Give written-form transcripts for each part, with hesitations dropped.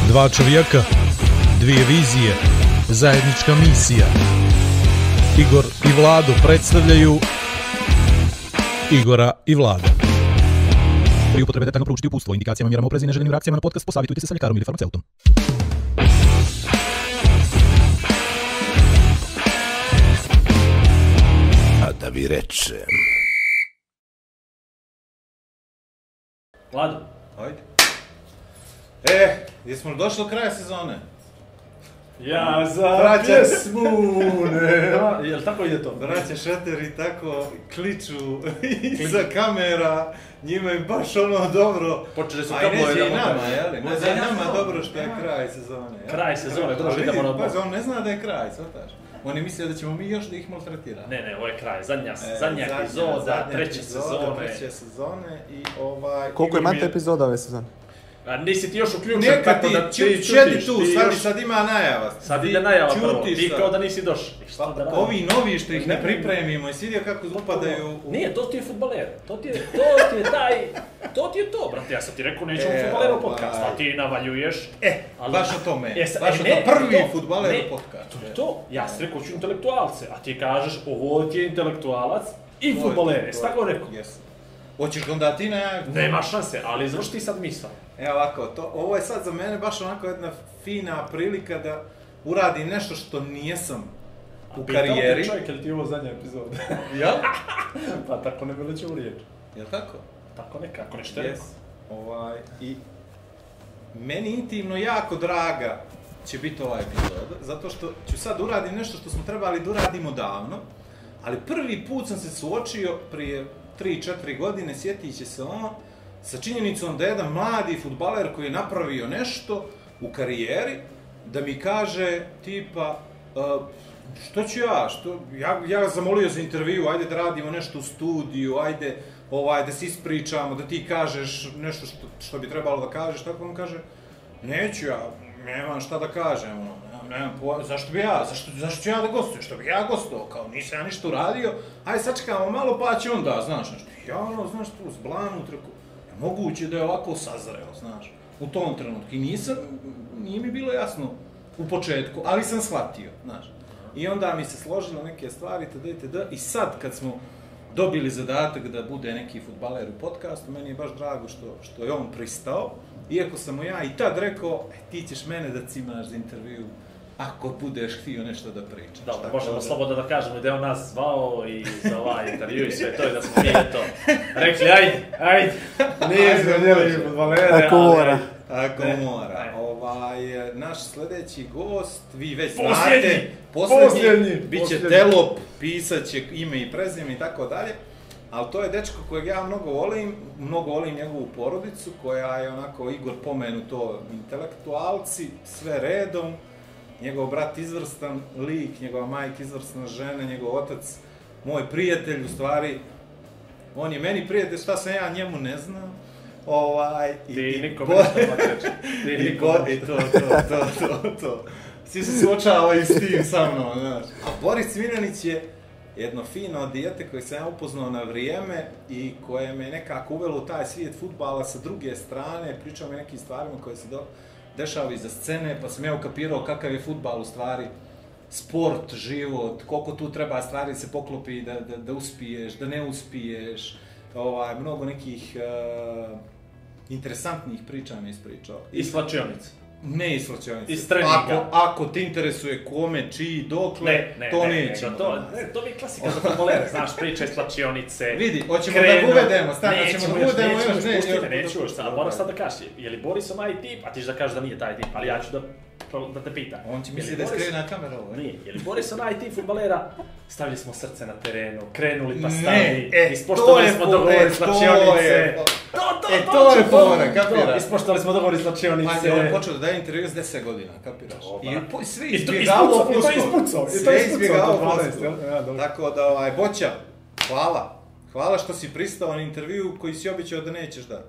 Dva čovjeka, dvije vizije, zajednička misija. Igor i Vlado predstavljaju Igora i Vlada. Pri upotrebi detaljno proučiti uputstvo, indikacijama, mjerama opreza i neželjenim reakcijama na podcast posavitujte se sa ljekarom ili farmaceutom. A da vi rečem. Vlado. Ajde. Jesmo li došli do kraja sezone? Ja za Braća- pjesmu nema. Jel tako ide to? Braća Šateri tako kliču iza kamera, njima je baš ono dobro. Počeli su A i kablove neće da i nama, montaju. jeli? Ne zna nama dobro što je kraj sezone. jel? Kraj sezone, dobro, Ali idemo vidi, na pazi, on ne zna da je kraj, shvataš? On je mislio da ćemo mi još da ih maltretiramo. Ne, ovo je kraj, zadnja epizoda, treće sezone i Koliko je mante epizoda ove sezone? A nisi ti još uključen, Neka tako ti, da ti sjedi čutiš, tu, ti sad, još- sad ima najava. Sad ide najava prvo, Ćutiš ti sad. kao da nisi došao. I šta da radim? Ovi novi što ih ne pripremimo i svidio kako upadaju u... Nije, to ti je fudbaler, to ti je to, brate, ja sam ti rekao nećemo fudbalerov podcast, a ti navaljuješ. Ali- baš o tome, Jes- baš o ne, to, prvi to- fudbaler ne, u podcastu. To, ja sam rekao ću intelektualce, a ti kažeš ovo ti je intelektualac i To je- fudbaler, to jesi je- tako rekao? Jes. Hoćeš ga onda ti najaviti? Nema šanse, ali završi ti sad misao. Evo ovako, ovo je sad za mene baš onako jedna fina prilika da uradim nešto što nijesam u karijeri. Pitao te čovjek, jel ti ovo zadnja epizoda? Jel? Pa tako ne bi lećeo u riječ. Jel tako? Tako nekako, nešto Yes. rekao. I meni intimno jako draga će biti ova epizoda, zato što ću sad uradim nešto što smo trebali da uradimo davno, ali prvi put sam se suočio prije 3-4 godine, sjetit će se ono, sa činjenicom da je jedan mladi fudbaler koji je napravio nešto u karijeri, da mi kaže tipa, što ću ja, ja ga zamolio za intervju, ajde da radimo nešto u studiju, ajde da se ispričamo, da ti kažeš nešto što bi trebalo da kažeš, tako on kaže, neću ja, nemam šta da kažem, zašto ću ja da gostujem, što bih ja gostovao, kao nisam ja ništa uradio, ajde sačekamo malo pa će onda, znaš nešto, ja znaš tu, zblanut, rekao, moguće da je ovako sazreo, znaš, u tom trenutku, i nije mi bilo jasno u početku, ali sam shvatio, znaš, i onda mi se složilo neke stvari, itd. I sad kad smo dobili zadatak da bude neki fudbaler u podcastu, meni je baš drago što je on pristao, iako sam mu ja i tad rekao, ti ćeš mene da cimaš za intervju, ako budeš htio nešto da pričaš. Dobro, možemo slobodno da kažemo da je on nas zvao i za ovaj intervju i sve to i da smo mi to rekli, ajde, nije zgodjeli fudbalere, Ako mora. Ako Ne, mora. ne. Naš sljedeći gost, vi već Posljednji! znate, Posljednji! bit će Telop, pisat će ime i prezime i tako dalje, ali to je dečko kojeg ja mnogo volim njegovu porodicu, koja je onako, Igor pomenuto, intelektualci, sve redom, njegov brat izvrstan lik, njegova majka izvrsna žena, njegov otac, moj prijatelj, u stvari, on je meni prijatelj, šta sam ja njemu ne znam. Ti nikome ništa To. Svi se suočavaju s tim sa mnom, znaš. A Boris Cviljanić je jedno fino dijete koje sam ja upoznao na vrijeme i koje me nekako uvelo u taj svijet fudbala sa druge strane, pričao mi o nekim stvarima koje se dešavaju iza scene, pa sam ja ukapirao kakav je fudbal u stvari, sport, život, koliko tu treba stvari se poklopi da uspiješ, da ne uspiješ, mnogo nekih interesantnih priča mi je ispričao. I slačionice. Ne iz slačionice. Iz treninga. Ako te interesuje kome, čiji, dokle, to nećemo. To mi je klasika za fudbalere, znaš, priče iz slačionice. Vidi, hoćemo da ga uvedemo, Neću još, a moram sad da kažeš, je li Boris onaj tip, a ti ćeš da kažeš da nije taj tip, ali ja ću da te pitam. On će misli da je skriven na kameru ovo. Nije, je li Boris onaj tip fudbalera, stavili smo srce na terenu, krenuli pa stali, ispoštovali smo dogovor slačionice. To je fora, kapiraš? Ispoštovali smo dogovor slačionice. Pazi, on je počeo da daje intervju s 10 godina, kapiraš? I svi I to izbjegavao ispucao. Sve izbjegavao Tako da, Boća, hvala što si pristao na intervju koji si običao da nećeš dati.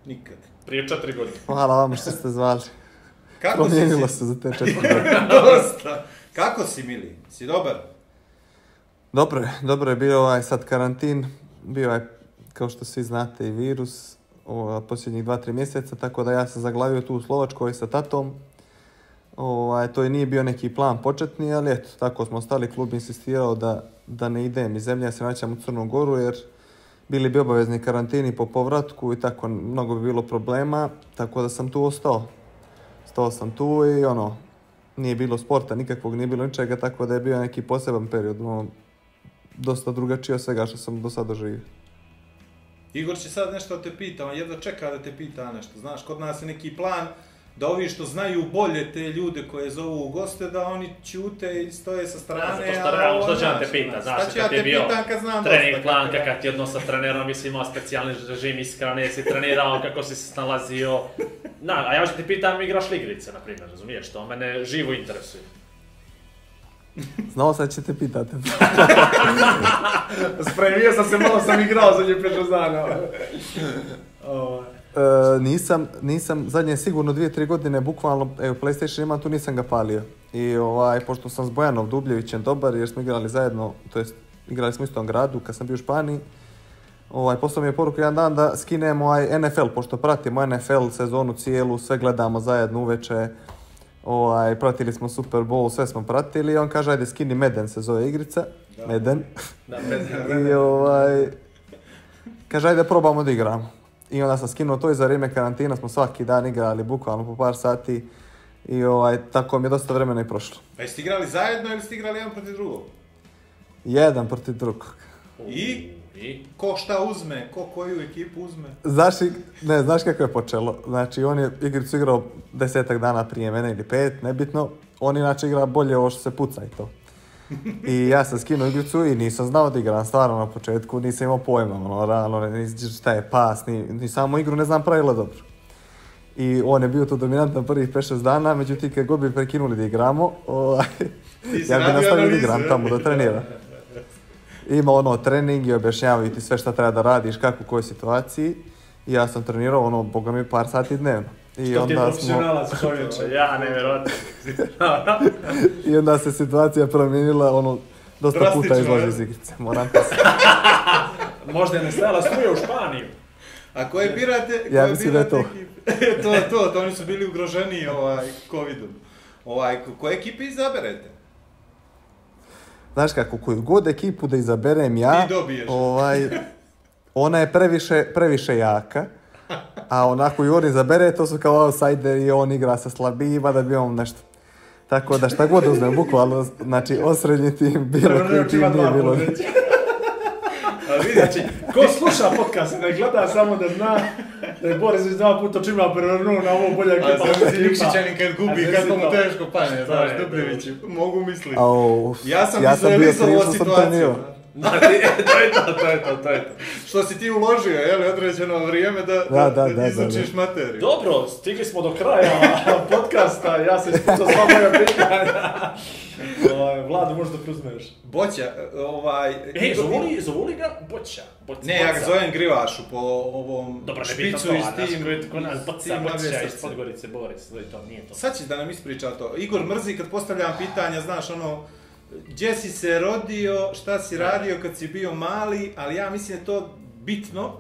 Nikad. Prije 4 godine. Hvala vam što ste zvali. Kako si? Promijenilo se za te 4 godine. Dosta. Kako si, Mili? Si dobar? Dobro je bio sad karantin, bio je, kao što svi znate, i virus. posljednjih 2-3 mjeseca, tako da ja sam zaglavio tu u Slovačkoj sa tatom. To i nije bio neki plan početni, ali eto, tako smo ostali, klub insistirao da ne idem iz zemlje, ja se vraćam u Crnu Goru jer bili bi obavezni karantini po povratku i tako mnogo bi bilo problema, tako da sam tu ostao. Stao sam tu i nije bilo sporta nikakvog, nije bilo ničega, tako da je bio neki poseban period, dosta drugačije od svega što sam do sada doživio. Igor će sad nešto da te pita, on jedva čeka da te pita nešto. Znaš, kod nas je neki plan da ovi što znaju bolje te ljude koje zovu u goste, da oni ćute i stoje sa strane. Što će vam te pita? Znaš, kad je bio trening plan, kakav ti je odnos sa trenerom, jesi imao specijalni režim ishrane, jesi trenirao, kako si se snalazio. A ja ću ti pitam, igraš li igrice, na primjer, razumiješ? To mene živo interesuje. Znao sam da ćete pitati. Spremio sam se, malo sam igrao za njih 5-6 dana. Nisam zadnje sigurno 2-3 godine, bukvalno, PlayStation imam, tu nisam ga palio. I pošto sam s Bojanom Dubljevićem dobar, jer smo igrali zajedno, to jest igrali smo u istom gradu kad sam bio u Španiji, poslao mi je poruku jedan dan da skinemo NFL, pošto pratimo NFL sezonu cijelu, sve gledamo zajedno uveče. Pratili smo Super Bowl, sve smo pratili i on kaže ajde skini Madden, se zove igrica, Madden. I kaže ajde probamo da igramo. I onda sam skinuo to i za vrijeme karantina smo svaki dan igrali, bukvalno po par sati i tako mi je dosta vremena i prošlo. A jeste igrali zajedno ili ste igrali jedan protiv drugog? Jedan protiv drugog. I? Ko šta uzme? Ko koju ekipu uzme? Znaš kako je počelo? Znači, on je igricu igrao 10 dana prije mene ili 5, nebitno. On inače igra bolje ovo što se puca i to. I ja sam skinuo igricu i nisam znao da igram, stvarno na početku, nisam imao pojma, realno, šta je pas, ni samo igru ne znam pravila dobro. I on je bio tu dominantan prvih 5-6 dana, međutim kad god bi prekinuli da igramo, ja bi nastavio da igram tamo, da treniram. Ima trening i objašnjavaju ti sve šta treba da radiš, kako u kojoj situaciji. I ja sam trenirao, boga mi, par sati dnevno. Što ti je profesionalac čovječe, ja nevjerojatno. I onda se situacija promijenila, dosta puta izlazi iz igrice, moram te se. Možda je nestajala struja u Španiju. A koje birate? Ja mislim da je to. To oni su bili ugroženiji covidom. Koje ekipe izaberete? Znaš kako, koju god ekipu da izaberem ja, ona je previše jaka, a onako i on izabere, to su kao outsider i on igra sa slabijima da bi on nešto. Tako da šta god uzmem, bukvalno, znači osrednji tim, bilo koji tim nije bilo. Znači, ko sluša podcast, ne gleda samo da zna da je Boris već 2 puta čima prvrnu na ovo bolja ekipa. A znam si Nikšićanin kad gubi, kad mu teško pane, znaš, Dubljevići, mogu misliti. Ja sam vizualizovao situaciju. To je to. Što si ti uložio, određeno vrijeme da izučiš materiju. Dobro, stigli smo do kraja podcasta, ja sam isputao sva moja pitanja. Vlado, možda preuzmeš. Boća, zovu li ga Boća? Ne, ja ga zovem Grivašu po ovom špicu i s tim. Boća iz Podgorice, Boris, to nije to. Sad ćeš da nam ispriča to. Igor mrzi kad postavljam pitanja, znaš gdje si se rodio, šta si radio kad si bio mali, ali ja mislim da je to bitno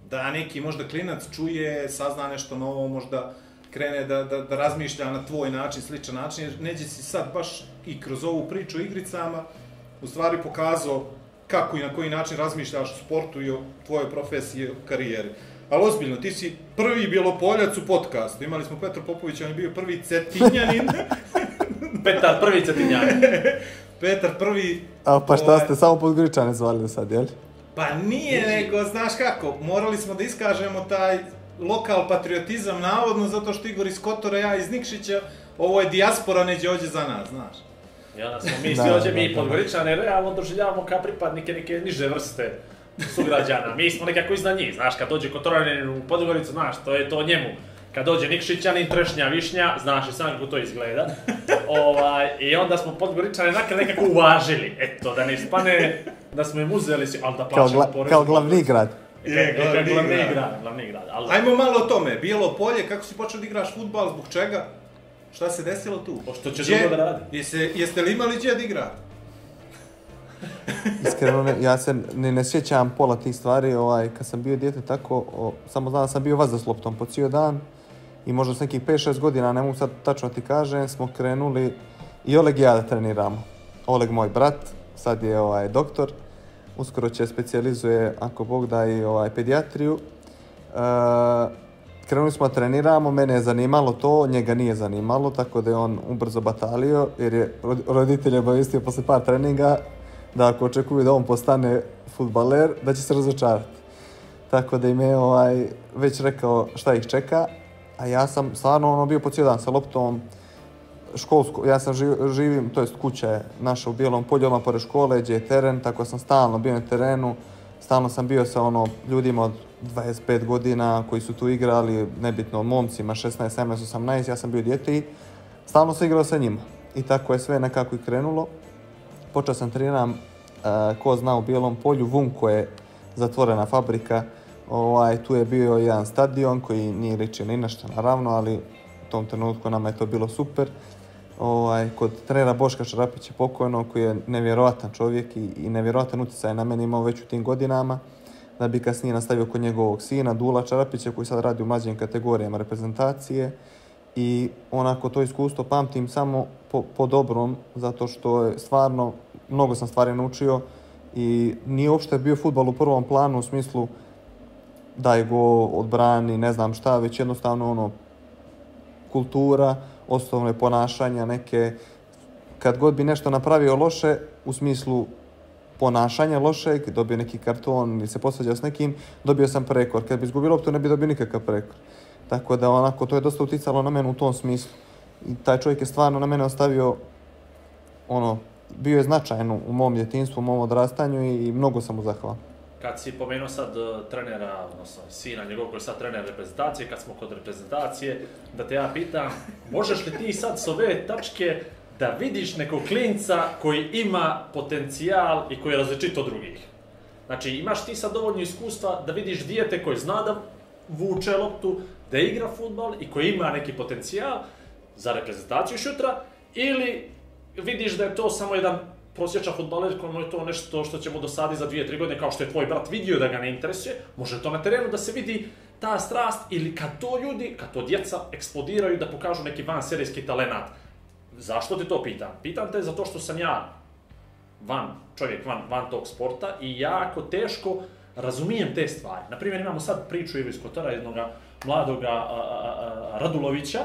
da neki možda klinac čuje, sazna nešto novo, možda krene da razmišlja na tvoj način, sličan način, jer neđe si sad baš i kroz ovu priču o igricama u stvari pokazao kako i na koji način razmišljaš o sportu i o tvojoj profesiji i karijeri. Ali ozbiljno, ti si prvi Bjelopoljac u podcastu, imali smo Petar Popović, on je bio prvi Cetinjanin. Petar, prvi Cetinjanin. Petar prvi... Pa šta ste samo Podgoričane zvali do sad, jel? Pa nije, nego, znaš kako, morali smo da iskažemo taj lokal patriotizam, navodno, zato što Igor iz Kotora, ja iz Nikšića, ovo je dijaspora neđe ođe za nas, znaš. I onda smo mi svi ođe, mi Podgoričane, realno doživljavamo kao pripadnike neke niže vrste sugrađana. Mi smo nekako iznad njih, znaš, kad dođe Kotoranin u Podgoricu, znaš, to je to njemu. Kad dođe Nikšićanin, trešnja, višnja, znaš i sam kako to izgleda. I onda smo Podgoričane nekako uvažili. Eto, da ne ispane da smo im uzeli, ali da plaćamo porez. Kao glavni grad. Glavni grad. Ajmo malo o tome. Bijelo polje, kako si počeo da igraš fudbal, zbog čega? Šta se desilo tu? Što će drugo da radi? Jeste li imali gdje da igrati? Iskreno, ja se ne sjećam pola tih stvari, kad sam bio dijete tako, samo znam da sam bio vazda s loptom po cijel dan i možda s nekih 5-6 godina, ne mogu sad tačno ti kažem, smo krenuli i Oleg i ja da treniramo. Oleg moj brat, sad je doktor, uskoro će specijalizuje, ako Bog da, i pedijatriju. Krenuli smo da treniramo, mene je zanimalo to, njega nije zanimalo, tako da je on ubrzo batalio, jer je roditelj obavistio posle par treninga da ako očekuju da on postane fudbaler, da će se razočarati. Tako da im je već rekao šta ih čeka, a ja sam stvarno bio po cijel dan sa loptom, školsko, ja sam živim, to jest kuća je naša u Bijelom Polju, odmah pored škole, gdje je teren, tako sam stalno bio na terenu, stalno sam bio sa ljudima od 25 godina koji su tu igrali, nebitno momcima, 16, 17, 18, ja sam bio dijete i stalno sam igrao sa njima. I tako je sve nekako i krenulo. Počeo sam treniram, ko zna, u Bijelom Polju, Vunko je zatvorena fabrika, tu je bio jedan stadion koji nije ličio ni na što naravno, ali u tom trenutku nama je to bilo super. Kod trenera Boška Šarapića pokojnog, koji je nevjerojatan čovjek i nevjerojatan utjecaj na mene imao već u tim godinama, da bi kasnije nastavio kod njegovog sina Dula Čarapića, koji sad radi u mlađim kategorijama reprezentacije. I onako to iskustvo pamtim samo po dobrom, zato što je stvarno, mnogo sam stvari naučio i nije uopšte bio fudbal u prvom planu u smislu daj go, odbrani, ne znam šta, već jednostavno kultura, osnovne ponašanja, neke, kad god bi nešto napravio loše, u smislu ponašanja lošeg, dobio neki karton ili se posvađao s nekim, dobio sam prekor. Kad bi izgubio loptu, ne bi dobio nikakav prekor. Tako da to je dosta uticalo na mene u tom smislu. I taj čovjek je stvarno na mene ostavio, bio je značajan u mom djetinjstvu, u mom odrastanju i mnogo sam mu zahvalan. Kad si pomenuo sad trenera, odnosno sina njegov koji je sad trener reprezentacije, kad smo kod reprezentacije, da te ja pitam, možeš li ti sad s ove tačke da vidiš nekog klinca koji ima potencijal i koji je različit od drugih? Znači, imaš ti sad dovoljno iskustva da vidiš dijete koji zna da vuče loptu, da igra fudbal i koji ima neki potencijal za reprezentaciju šutra, ili vidiš da je to samo jedan prosječan fudbaler kojemu je to nešto što će mu dosaditi za 2-3 godine, kao što je tvoj brat vidio da ga ne interesuje, može to na terenu da se vidi ta strast, ili kad to djeca eksplodiraju da pokažu neki vanserijski talenat. Zašto ti to pitam? Pitam te zato što sam ja van tog sporta i jako teško razumijem te stvari. Naprimjer, imamo sad priču iz Kotara, jednog mladoga Radulovića,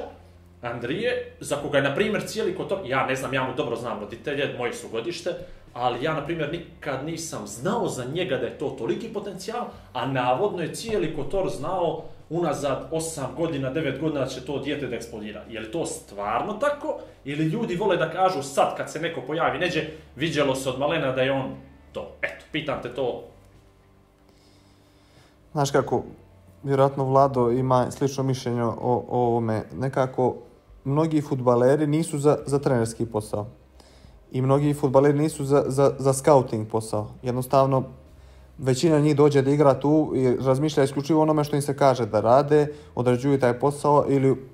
Andrije, za koga je, na primjer, cijeli Kotor, ja ne znam, ja mu dobro znam roditelje, moji su godište, ali ja, na primjer, nikad nisam znao za njega da je to toliki potencijal, a navodno je cijeli Kotor znao unazad 8 godina, 9 godina da će to dijete da eksplodira. Je li to stvarno tako? Ili ljudi vole da kažu sad kad se neko pojavi neđe, viđalo se od malena da je on to? Eto, pitam te to. Znaš kako, vjerojatno Vlado ima slično mišljenje o ovome. Nekako, mnogi fudbaleri nisu za trenerski posao. I mnogi fudbaleri nisu za scouting posao. Jednostavno, većina njih dođe da igra tu i razmišlja isključivo onome što im se kaže da rade, odrađuju taj posao, ili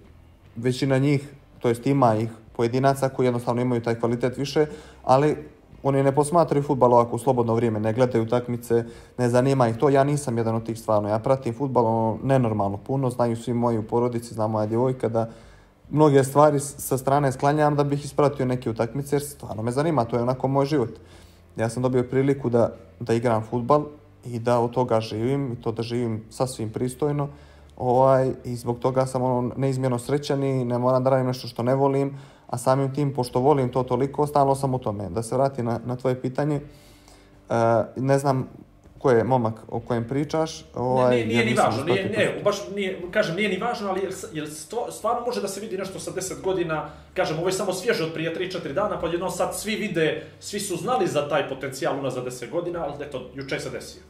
većina njih, to jest ima ih pojedinaca koji jednostavno imaju taj kvalitet više, ali oni ne posmatraju fudbal ovako u slobodno vrijeme, ne gledaju utakmice, ne zanima ih to. Ja nisam jedan od tih stvarno. Ja pratim fudbal nenormalno puno, znaju svi moji u porodici, zna moja djevojka da mnoge stvari sa strane sklanjam da bih ispratio neke utakmice jer stvarno me zanima, to je onako moj život. Ja sam dobio priliku da igram fudbal i da od toga živim i to da živim sasvim pristojno. I zbog toga sam neizmjerno srećan i ne moram da radim nešto što ne volim, a samim tim, pošto volim to toliko, stalno sam u tome. Da se vrati na tvoje pitanje, ne znam ko je momak o kojem pričaš. Nije ni važno, nije ni važno, ali jel stvarno može da se vidi nešto sa 10 godina, kažem, ovo je samo svježe od prije 3-4 dana, pa jednom sad svi vide, svi su znali za taj potencijal unazad 10 godina, ali eto, jučer se desio.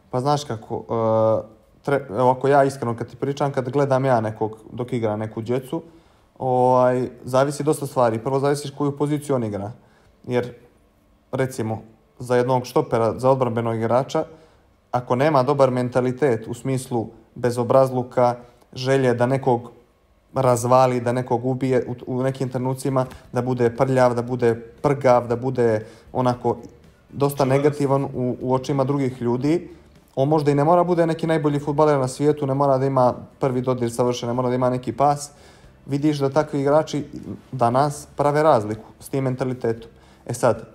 Pa znaš kako, ovako ja iskreno kad ti pričam, kad gledam ja nekog dok igra neku djecu, zavisi dosta stvari. Prvo zavisi koju poziciju on igra. Jer, recimo, za jednog štopera, za odbrambenog igrača, ako nema dobar mentalitet u smislu bezobrazluka, želje da nekog razvali, da nekog ubije u nekim trenucima, da bude prljav, da bude prgav, da bude onako dosta negativan u očima drugih ljudi. On možda i ne mora bude neki najbolji fudbaler na svijetu, ne mora da ima prvi dodir savršen, ne mora da ima neki pas. Vidiš da takvi igrači danas prave razliku s tim mentalitetom. E sad,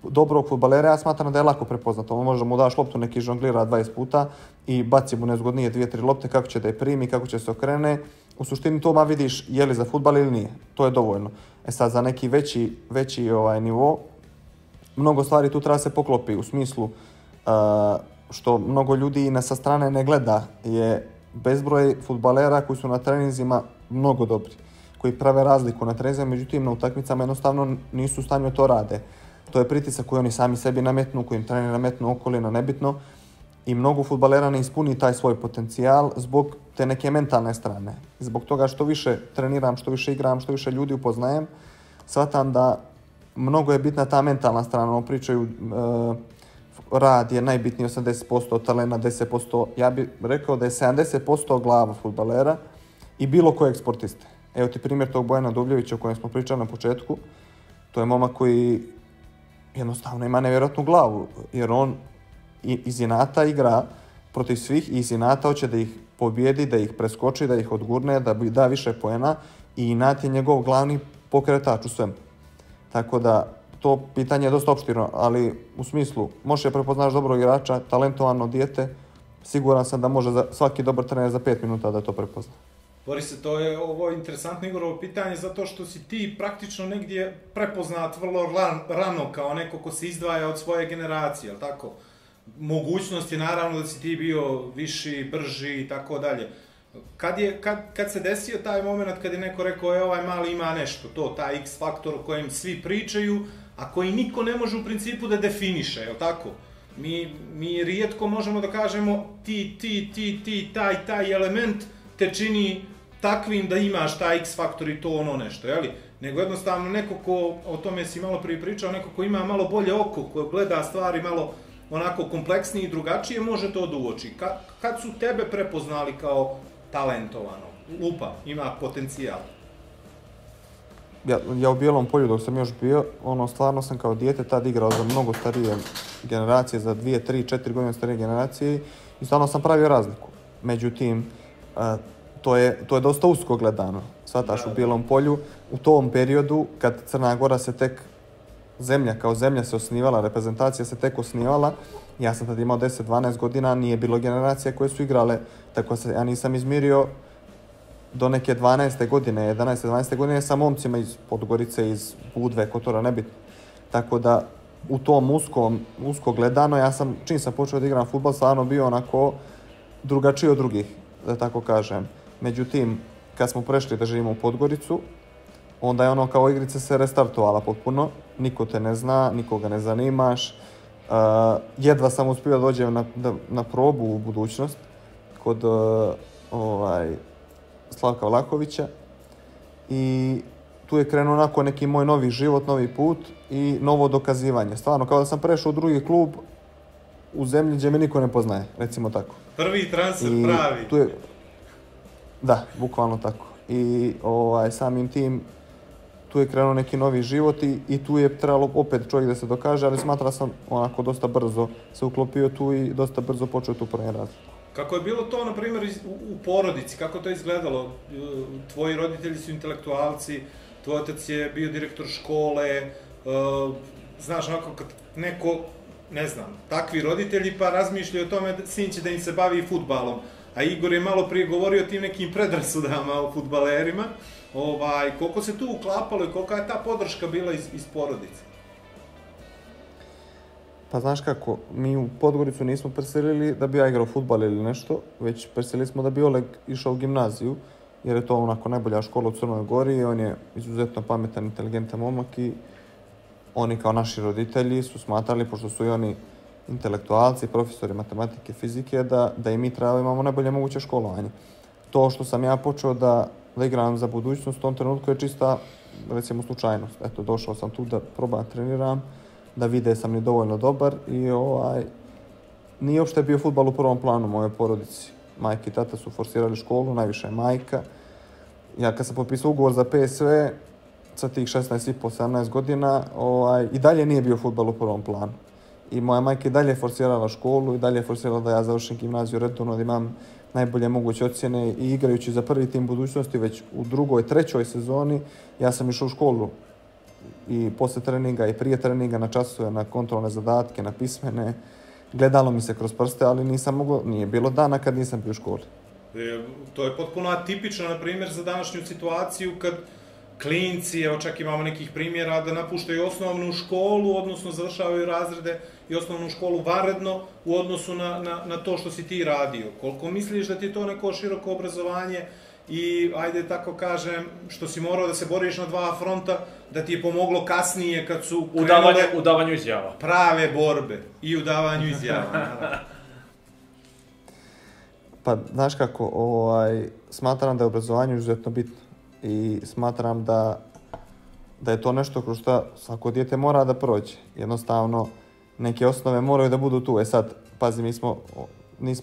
dobrog fudbalera ja smatram da je lako prepoznato. On može mu daš loptu, neki žonglira 20 puta i baci mu nezgodnije 2-3 lopte, kako će da je primi, kako će se okrene. U suštini to vidiš je li za fudbal ili nije. To je dovoljno. E sad, za neki veći nivo, mnogo stvari tu treba se poklopi u smislu što mnogo ljudi sa strane ne gleda je bezbroj fudbalera koji su na treninzima mnogo dobri, koji prave razliku na treninzima, međutim na utakmicama jednostavno nisu u stanju to rade. To je pritisak koji oni sami sebi nametnu, koji im trener nametnu, okolina, nebitno. I mnogo fudbalera ne ispuni taj svoj potencijal zbog te neke mentalne strane. Zbog toga što više treniram, što više igram, što više ljudi upoznajem, shvatam da mnogo je bitna ta mentalna strana. Pričaju rad je najbitniji, 80% talenta, 10%. Ja bih rekao da je 70% glava fudbalera i bilo kojeg sportiste. Evo ti primjer tog Bojana Dubljevića o kojem smo pričali na početku. To je momak koji jednostavno ima nevjerojatnu glavu, jer on iz inata igra protiv svih i iz inata hoće da ih pobjedi, da ih preskoči, da ih odgurne, da da više poena i inat je njegov glavni pokretač u svemu. Tako da to pitanje je dosta opštirno, ali u smislu možeš je prepoznaš dobrog igrača, talentovano dijete, siguran sam da može svaki dobar trener za 5 minuta da to prepozna. Borise, to je ovo interesantno Igorovo pitanje zato što si ti praktično negdje prepoznat vrlo rano kao neko ko se izdvaja od svoje generacije, jel tako? Mogućnost je naravno da si ti bio viši, brži i tako dalje. Kad se desio taj moment kad je neko rekao ovaj mali ima nešto, taj X faktor o kojem svi pričaju, a koji niko ne može u principu da definiše, jel tako? Mi rijetko možemo da kažemo taj element te čini takvim da imaš taj X faktor i to ono nešto, jeli? Nego jednostavno neko ko, o tome si malo prije pričao, neko ko ima malo bolje oko, ko gleda stvari malo onako kompleksnije i drugačije, može to da uoči. Kad su tebe prepoznali kao talentovano, lupa, ima potencijal? Ja u Bijelom Polju dok sam još bio, stvarno sam kao dijete tad igrao za mnogo starije generacije, za 2, 3, 4 godine starije generacije i stvarno sam pravio razliku. Međutim, to je dosta usko gledano. Svataš, u Bijelom Polju, u tom periodu kad Crna Gora se tek zemlja kao zemlja se osnivala, reprezentacija se tek osnivala, ja sam tad imao 10-12 godina, nije bilo generacija koje su igrale, tako se ja nisam izmirio do neke 12. godine, 11-12. godine sa momcima iz Podgorice, iz Budve, Kotora, nebitno. Tako da u tom usko gledano, ja sam, čim sam počeo da igram fudbal, stvarno bio onako drugačiji od drugih, da tako kažem. Međutim, kad smo prešli da živimo u Podgoricu, onda je kao igrica se restartovala potpuno, niko te ne zna, nikoga ne zanimaš. Jedva sam uspio da dođem na probu u budućnost kod Slavka Vlahovića i tu je krenuo onako neki moj novi život, novi put i novo dokazivanje. Stvarno, kao da sam prešao u drugi klub u zemlji gdje me niko ne poznaje, recimo tako. Prvi transfer pravi. Tu je, da, bukvalno tako. I samim tim tu je krenuo neki novi život i tu je trebalo opet čovjek da se dokaže, ali smatram sam onako dosta brzo se uklopio tu i dosta brzo počeo tu prvi razliku. Kako je bilo to, na primjer, u porodici? Kako to izgledalo? Tvoji roditelji su intelektualci, tvoj otac je bio direktor škole, znaš, onako kad neko, ne znam, takvi roditelji pa razmišljaju o tome sin će da im se bavi fudbalom. A Igor je malo prije govorio o tim nekim predrasudama o fudbalerima. Koliko se tu uklapalo i kolika je ta podrška bila iz porodice? Pa znaš kako, mi u Podgoricu nismo preselili da bi ja igrao fudbal ili nešto, već preselili smo da bi Oleg išao u gimnaziju, jer je to onako najbolja škola u Crnoj Gori, on je izuzetno pametan, inteligentan momak i oni kao naši roditelji su smatrali, pošto su i oni intelektualci, profesori matematike, fizike, da i mi treba imamo najbolje moguće školovanje. To što sam ja počeo da igram za budućnost, u tom trenutku je čista, recimo, slučajnost. Eto, došao sam tu da probam treniram, da vide sam li dovoljno dobar i nije uopšte bio fudbal u prvom planu moje porodici. Majka i tata su forsirali školu, najviše je majka. ja kad sam potpisao ugovor za PSV, sa tih 16,5-17 godina, i dalje nije bio fudbal u prvom planu. I moja majka i dalje forsirala školu, i dalje forsirala da ja završim gimnaziju redovno, da imam najbolje moguće ocjene i igrajući za prvi tim budućnosti već u drugoj, trećoj sezoni, ja sam išao u školu i posle treninga i prije treninga na časove, na kontrolne zadatke, na pismene. Gledalo mi se kroz prste, ali nisam mogao, nije bilo dana kad nisam bio u školi. To je potpuno atipično, na primjer, za današnju situaciju kad klinci, evo čak imamo nekih primjera da napuštaju osnovnu školu, odnosno završavaju razrede i osnovnu školu vanredno u odnosu na to što si ti radio. Koliko misliš da ti je to neko široko obrazovanje i, ajde tako kažem, što si morao da se boriš na dva fronta, da ti je pomoglo kasnije kad su krenule u davanju izjava. Prave borbe i u davanju izjava. Pa, znaš kako, smatram da je obrazovanje izuzetno bitno i smatram da je to nešto kroz što svako dijete mora da prođe. Jednostavno, neke osnove moraju da budu tu. Sad, pazi, nismo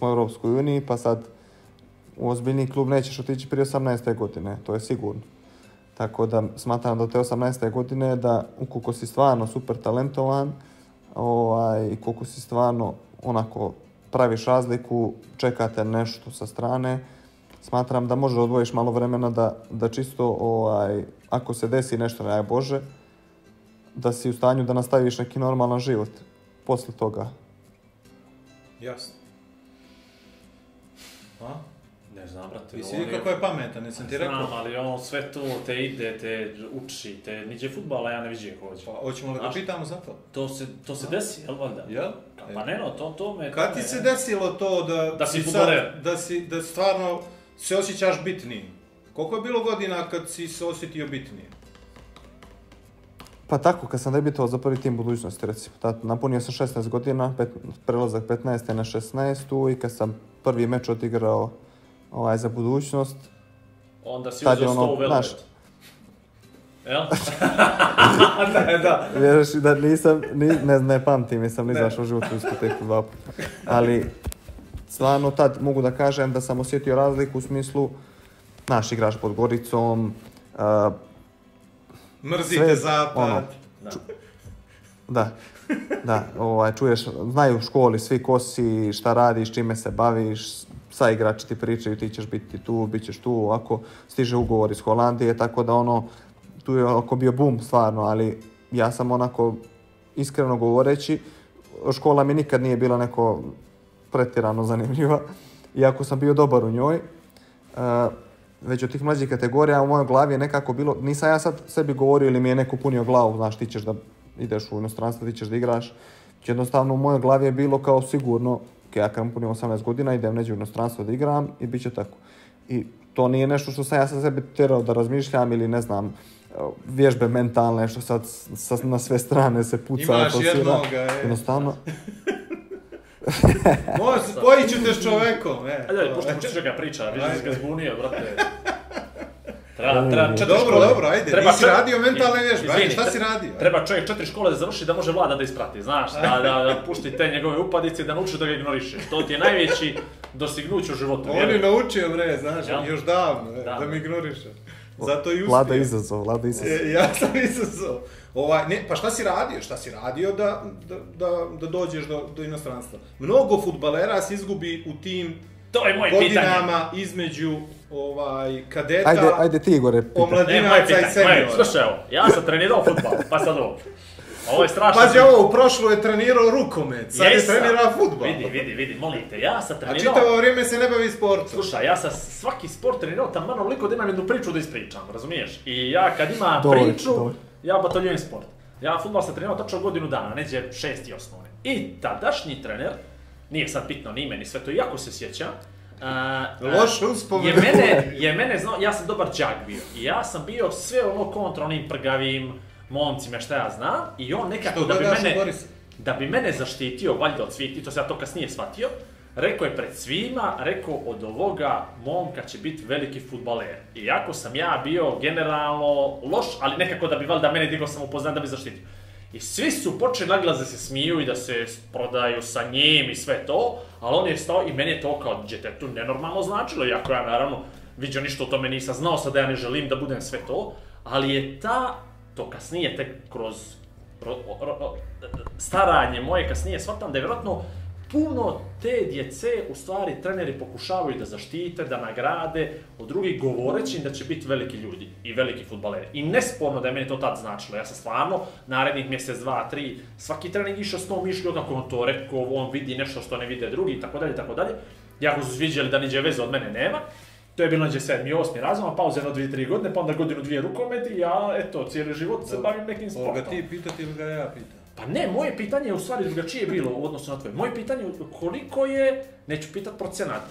u Europskoj uniji, pa sad u ozbiljni klub nećeš otići prije 18. godine, to je sigurno. Tako da smatram da od te 18. godine da ukoliko si stvarno super talentovan i koliko si stvarno onako praviš razliku, čekate nešto sa strane, smatram da možeš odvojiš malo vremena da čisto, ako se desi nešto, ne Bože, da si u stanju da nastaviš neki normalan život posle toga. Jasno. A? Ne znam, brate. Ti si vidio kako je pametan, nisam ti rekao? Znam, ali on sve tu te ide, te uči, niđe futbala ja ne vidim hoće. Pa, hoćemo li da pitamo za to? To se desi, jel valjda? Jel? Pa ne, to me... Kad ti se desilo to da si futbaler? Da stvarno se osjećaš bitnijim? Koliko je bilo godina kad si se osjetio bitnijim? Pa tako, kad sam debitovao za prvi tim budućnosti, recimo. Napunio sam 16 godina, prelazak 15. na 16. i kad sam prvi meč odigrao za budućnost. Onda si uzeo 100 u velemet. Jel? Da. Vjeraš da nisam, ne pamtim, nisam izašao u životu u diskoteku 2 puta. Ali, stvarno tad mogu da kažem da sam osjetio razliku u smislu, naš igrač pod Goricom, mrzite zapad. Da, čuješ, znaju u školi svi ko si, šta radiš, čime se baviš, sa igrači ti pričaju, ti ćeš biti tu, bit ćeš tu, ovako stiže ugovor iz Holandije, tako da tu je oko bio bum stvarno, ali ja sam onako, iskreno govoreći, škola mi nikad nije bila neko pretjerano zanimljiva, iako sam bio dobar u njoj. Već od tih mlađih kategorija u mojoj glavi je nekako bilo, nisam ja sad sebi govorio ili mi je neko punio glavu, znaš, ti ćeš da ideš u inostranstvo, ti ćeš da igraš. Jednostavno u mojoj glavi je bilo kao sigurno, ja kad punim 18 godina idem neđe u inostranstvo da igram i bit će tako. I to nije nešto što sam ja sa sebi terao da razmišljam ili ne znam, vježbe mentalne što sad na sve strane se puca. Imaš jednoga, jednostavno. Spojit ću te s čovekom, Ajde, pušti čega priča, vidiš da si ga zbunio, brate. Dobro, ajde, nisi radio mentalne vježbe, ajde, šta si radio? Treba čovjek 4 škole da završi da može Vlada da isprati, znaš, da pušti te njegove upadice i da nauči da ga ignoriše. To ti je najveći dostignuć u životu. On je naučio, znaš, još davno, da mi ignoriše. Zato i uspio. Vlada izazov. Ja sam izazov. Pa šta si radio da dođeš do inostranstva? Mnogo fudbalera se izgubi u tim godinama između kadeta, ajde ti Igore, omladinaca i seniora. Slušaj, evo, ja sam trenirao fudbal, pa sad ovo. Ovo je strašno. Pazi ovo, u prošlo je trenirao rukomet, sad je trenirao fudbal. Vidi, molite, ja sam trenirao... A čitavo vrijeme se ne bavi sportom. Slušaj, ja sam svaki sport trenirao tamo onoliko da imam jednu priču da ispričam, razumiješ? I ja kad imam priču, ja bataljujem sport. Ja fudbal sam trenirao tačno godinu dana, neđe 6. osnovne. I tadašnji trener, nije sad bitno ni ime ni sve to, iako se sjećam, loš uspomen. Je mene znao, ja sam dobar đak bio. I ja sam bio sve kontra onim prgavim momcima šta ja znam. I on nekako da bi mene zaštitio, valjda od svih, to sam ja to kasnije shvatio, rekao je pred svima, od ovoga momka će biti veliki fudbaler. Iako sam ja bio generalno loš, ali nekako da bi valjda mene digao sam upoznan da bi zaštitio. I svi su počeli naglas da se smiju i da se prodaju sa njim i sve to, ali on je stao i meni je to kao djetetu nenormalno značilo, iako ja naravno vidio ništa o tome, nisam znao sad da ja ne želim da budem sve to, ali je to kasnije tek kroz staranje moje kasnije shvatam da je vjerojatno puno te djece u stvari treneri pokušavaju da zaštite, da nagrade od drugih govoreći da će biti veliki ljudi i veliki fudbaleri. I nesporno da je meni to tad značilo. Ja sam stvarno narednih mjesec, 2, 3, svaki trening išao s tom mišljom kako on to rekao, on vidi nešto što ne vide drugi itd. Jako su sviđali da niđe veze od mene nema. To je bilo neđe 7. 8. razuma, pauze jedno 2-3 godine, pa onda godinu 2 rukomet i ja, eto, cijeli život se bavim nekim sportom. Ovoga ti pitati ili ga ja pitam? Pa ne, moje pitanje je u stvari drugačije bilo u odnosu na tvoje. Moje pitanje je koliko je, neću pitat procenat,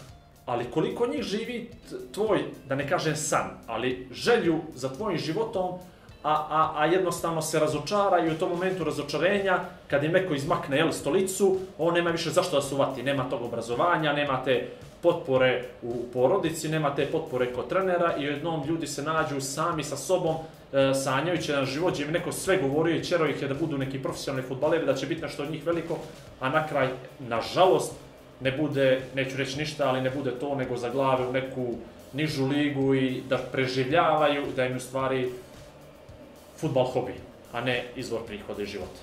ali koliko njih živi tvoj, da ne kažem san, ali želju za tvojim životom, a jednostavno se razočara i u tom momentu razočarenja, kad im neko izmakne stolicu, on nema više zašto da se uvati, nema tog obrazovanja, nema te potpore u porodici, nema te potpore kod trenera i jednom ljudi se nađu sami sa sobom, sanjajući na život, gdje im neko sve govorio i čerao ih je da budu neki profesionalni fudbaleri, da će biti nešto od njih veliko, a na kraj, nažalost, ne bude, neću reći ništa, ali ne bude to, nego za glave u neku nižu ligu i da preživljavaju, da im u stvari fudbal hobi, a ne izvor prihoda i života.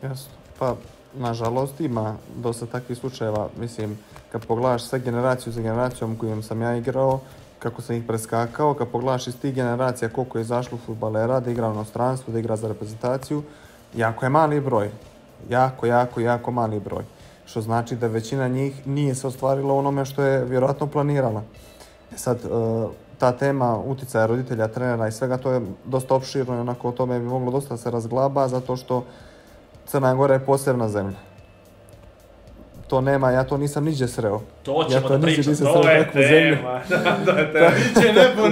Jasno. Pa, nažalost, ima dosta takvih slučajeva. Mislim, kad pogledaš sve generaciju za generacijom kojom sam ja igrao, kako sam ih preskakao, kad pogledaš iz tih generacija koliko je izašlo fudbalera, da igra u inostranstvu, da igra za reprezentaciju, jako je mali broj. Jako mali broj. Što znači da većina njih nije se ostvarila onome što je vjerojatno planirala. Sad, ta tema uticaja roditelja, trenera i svega, to je dosta opširno i onako o tome bi moglo dosta se razglaba, zato što Crna Gora je posebna zemlja. To nema, ja to nisam niđe sreo. To ćemo da pričam, to je tema. Niđe nebo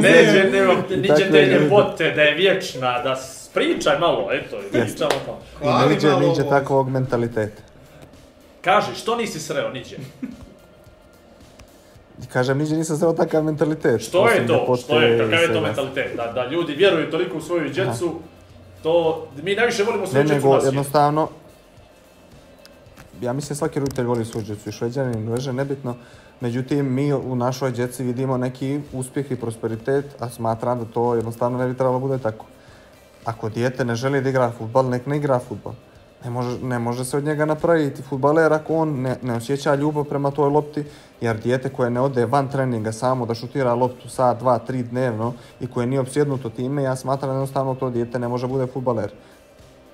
niđe te ljepote, da je vječna, da pričaj malo, eto, pričamo to. I niđe takvog mentaliteta. Kaži, što nisi sreo niđe? Kažem, niđe nisam sreo takav mentalitet. Što je to? Kakav je to mentalitet? Da ljudi vjeruju toliko u svoju djecu, to, mi najviše volimo svoju djecu na svijetu. Jednostavno, ja mislim svaki roditelj voli svoju djecu, i Šveđanin, Norvežan, nebitno. Međutim, mi u našoj djeci vidimo neki uspjeh i prosperitet, a smatram da to jednostavno ne bi trebalo bude tako. Ako dijete ne želi da igra fudbal, nek ne igra fudbal. Ne može se od njega napraviti fudbaler ako on ne osjeća ljubav prema toj lopti, jer dijete koje ne ode van treninga samo da šutira loptu sat, 2, 3 dnevno i koje nije opsjednuto time, ja smatram da jednostavno to dijete ne može bude fudbaler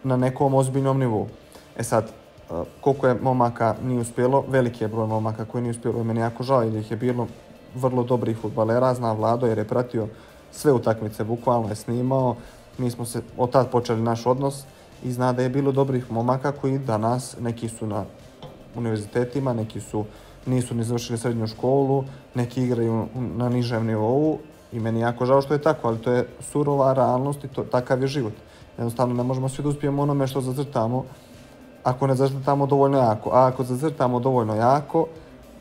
na nekom ozbiljnom nivou. E sad, koliko je momaka nije uspjelo, veliki je broj momaka koji nije uspjelo, meni jako žao jer ih je bilo vrlo dobrih fudbalera, zna Vlado jer je pratio sve utakmice, bukvalno je snimao, mi smo se od tad počeli naš odnos i zna da je bilo dobrih momaka koji danas, neki su na univerzitetima, neki nisu ni završili srednju školu, neki igraju na nižem nivou i meni je jako žao što je tako, ali to je surova realnost i takav je život. Jednostavno ne možemo svi da uspijemo onome što zacrtamo ako ne zacrtamo dovoljno jako, a ako zacrtamo dovoljno jako,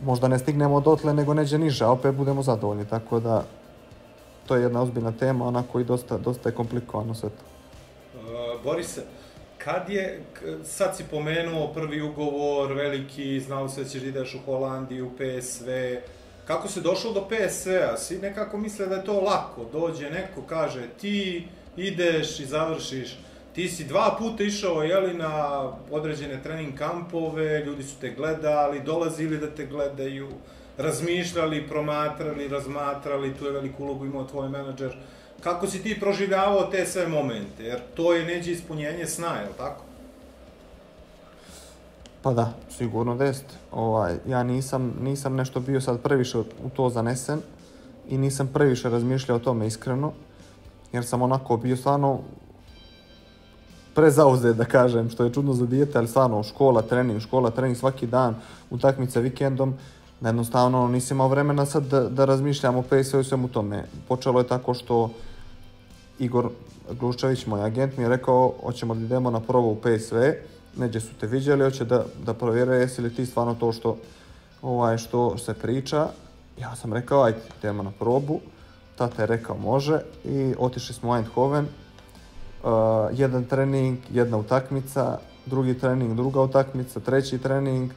možda ne stignemo dotle nego neđe niže, a opet budemo zadovoljni, tako da to je jedna ozbiljna tema, onako i dosta je komplikovano sve to. Borise, sad si pomenuo prvi ugovor, veliki, znao se da ćeš ideš u Holandiju, PSV, kako si došao do PSV-a? Svi nekako misle da je to lako, dođe neko, kaže ti ideš i završiš. Ti si 2 puta išao na određene trening kampove, ljudi su te gledali, dolazili da te gledaju, razmišljali, promatrali, razmatrali, tu je veliku ulogu imao tvoj menadžer. Kako si ti proživljavao te sve momente? Jer to je neđe ispunjenje sna, je li tako? Pa da, sigurno da jest. Ja nisam nešto bio sad previše u to zanesen i nisam previše razmišljao o tome iskreno, jer sam onako bio stvarno prezauzet, da kažem, što je čudno za dijete, ali stvarno škola, trening svaki dan, utakmice vikendom, da jednostavno nisam imao vremena sad da razmišljam o PSV-u i svemu tome. Počelo je tako što Igor Gluščević, moj agent, mi je rekao hoćemo da idemo na probu u PSV, neđe su te viđali, hoće da provjere jesi li ti stvarno to što se priča. Ja sam rekao ajde, idemo na probu, tata je rekao može i otišli smo u Eindhoven. Jedan trening, jedna utakmica, drugi trening, druga utakmica, treći trening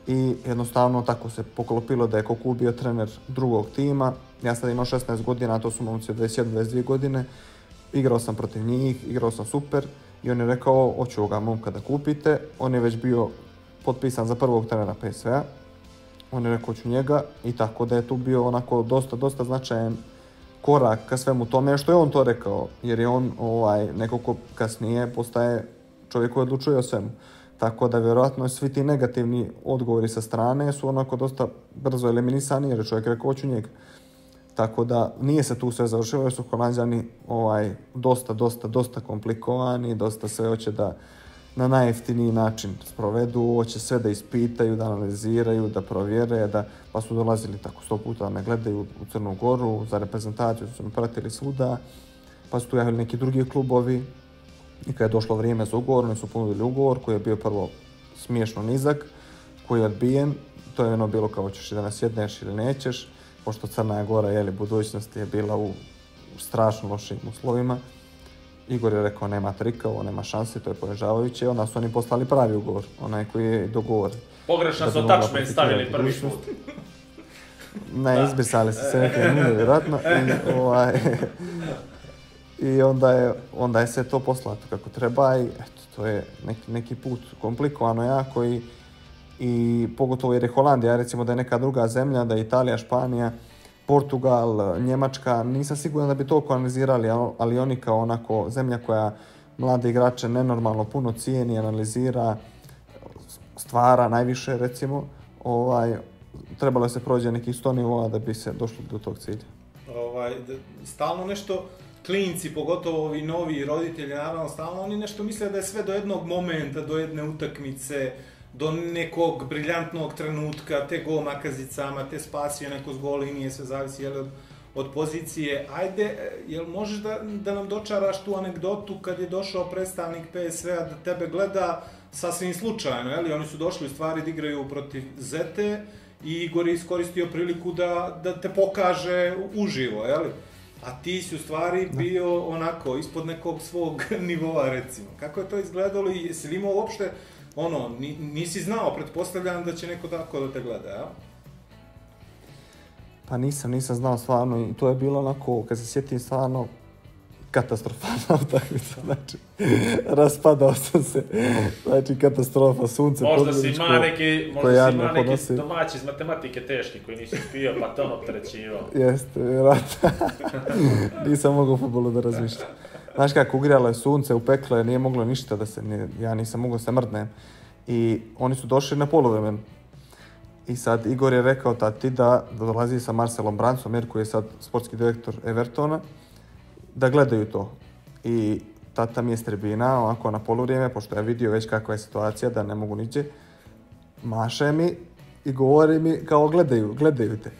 i jednostavno tako se poklopilo da je Koku bio trener drugog tima. Ja sad imam 16 godina, a to su momci od 21-22 godine. Igrao sam protiv njih, igrao sam super i on je rekao, hoću ovoga momka da kupite. On je već bio potpisan za prvog trenera PSV-a. On je rekao, hoću njega i tako da je tu bio onako dosta značajan korak ka svemu tome što je on to rekao, jer je on neko ko kasnije postaje čovjek koji odlučuje o svemu. Tako da vjerojatno svi ti negativni odgovori sa strane su onako dosta brzo eliminisani jer je čovjek rekao, hoću njega. Tako da nije se tu sve završilo jer su Holanđani dosta komplikovani, dosta sve hoće da na najjeftiniji način sprovedu, hoće sve da ispitaju, da analiziraju, da provjere, pa su dolazili tako 100 puta da me gledaju u Crnu Goru, za reprezentaciju su me pratili svuda, pa su tu javili neki drugi klubovi i kad je došlo vrijeme za ugovor, oni su ponudili ugovor koji je bio prvo smiješno nizak, koji je odbijen, to je ono bilo kao hoćeš da nas jedneš ili nećeš, pošto Crna Gora, budućnost je bila u strašno lošim uslovima. Igor je rekao, nema trika, ovo nema šanse, to je ponižavajuće, onda su oni poslali pravi ugovor, onaj koji je dogovor. Pogrešno su touchman stavili prvi put. Ne, izbrisali se neke nule, vjerojatno. I onda je sve to poslato kako treba i eto, to je neki put komplikovano jako i pogotovo jer je Holandija, recimo da je neka druga zemlja, da je Italija, Španija, Portugal, Njemačka, nisam siguran da bi toliko analizirali, ali oni kao onako zemlja koja mlade igrače nenormalno puno cijeni, analizira, stvara najviše recimo, trebalo je se prođe nekih 100 nivoa da bi se došlo do tog cilja. Stalno nešto, klinci, pogotovo ovi novi roditelji, naravno, stalno oni nešto misle da je sve do jednog momenta, do jedne utakmice, do nekog briljantnog trenutka, te gol nakazicama, te spasio neko s gol linije, sve zavisi od pozicije. Ajde, jel možeš da nam dočaraš tu anegdotu kad je došao predstavnik PSV-a da tebe gleda sasvim slučajno, jel? Oni su došli u stvari da igraju protiv Zete i Igor je iskoristio priliku da te pokaže uživo, jel? A ti si u stvari bio onako ispod nekog svog nivoa, recimo. Kako je to izgledalo i jesi li imao uopšte nisi znao, pretpostavljam da će neko tako da te gleda, ja? Pa nisam znao stvarno i to je bilo onako, kad se sjetim stvarno, katastrofalna utakmica, znači, raspadao sam se, znači katastrofa, sunce, možda si ima neki domaći iz matematike teški koji nisi spio, pa to opterećivao. Jeste, vjerojatno. Nisam mogao u fudbalu da razmišljam. Znaš kako, ugrijalo je sunce, upeklo je, nije moglo ništa ja nisam mogao se mrdnem. I oni su došli na poluvremen. I sad Igor je rekao tati da dolazi sa Marcelom Brancom, jer koji je sad sportski direktor Evertona, da gledaju to. I tata mi je s tribina, onako na poluvrijeme, pošto ja vidio već kakva je situacija, da ne mogu niđe, maše mi i govori mi kao gledaju te.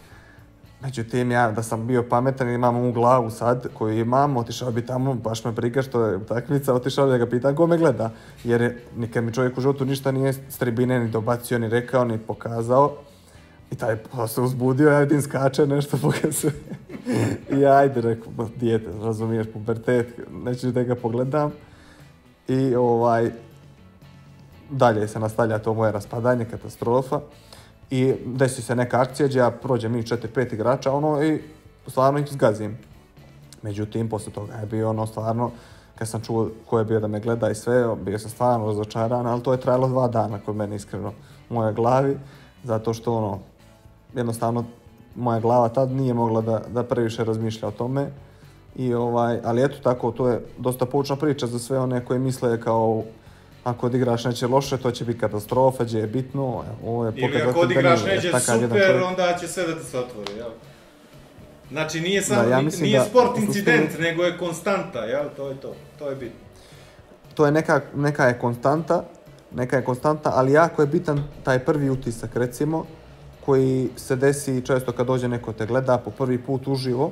Međutim, ja da sam bio pametan i imam u glavu sad koju imam, otišao bi tamo, baš me briga što je utakmica, otišao bi da ga pitam ko me gleda. Jer nikad mi čovjek u životu ništa nije s tribine ni dobacio, ni rekao, ni pokazao. I taj se uzbudio, ja vidim skače, nešto pokazuje. I ajde, rekao, dijete, razumiješ, pubertet, nećeš da ga pogledam. I dalje se nastavlja to moje raspadanje, katastrofa. I desi se neka akcija gdje ja prođem mi 4-5 igrača i stvarno ih zgazim. Međutim, poslije toga je bio stvarno, kad sam čuo ko je bio da me gleda i sve, bio sam stvarno razočaran, ali to je trajalo 2 dana kod mene iskreno u mojoj glavi, zato što jednostavno moja glava tad nije mogla da previše razmišlja o tome. Ali eto tako, to je dosta poučna priča za sve one koji misle kao ako odigraš neće loše, to će biti katastrofa, gdje je bitno. Ili ako odigraš neće super, onda će sve da ti se otvori, jel? Znači nije sport incident, nego je konstanta, jel? To je bitno. To je neka je konstanta, ali jako je bitan taj prvi utisak, recimo, koji se desi često kad dođe neko te gleda po prvi put uživo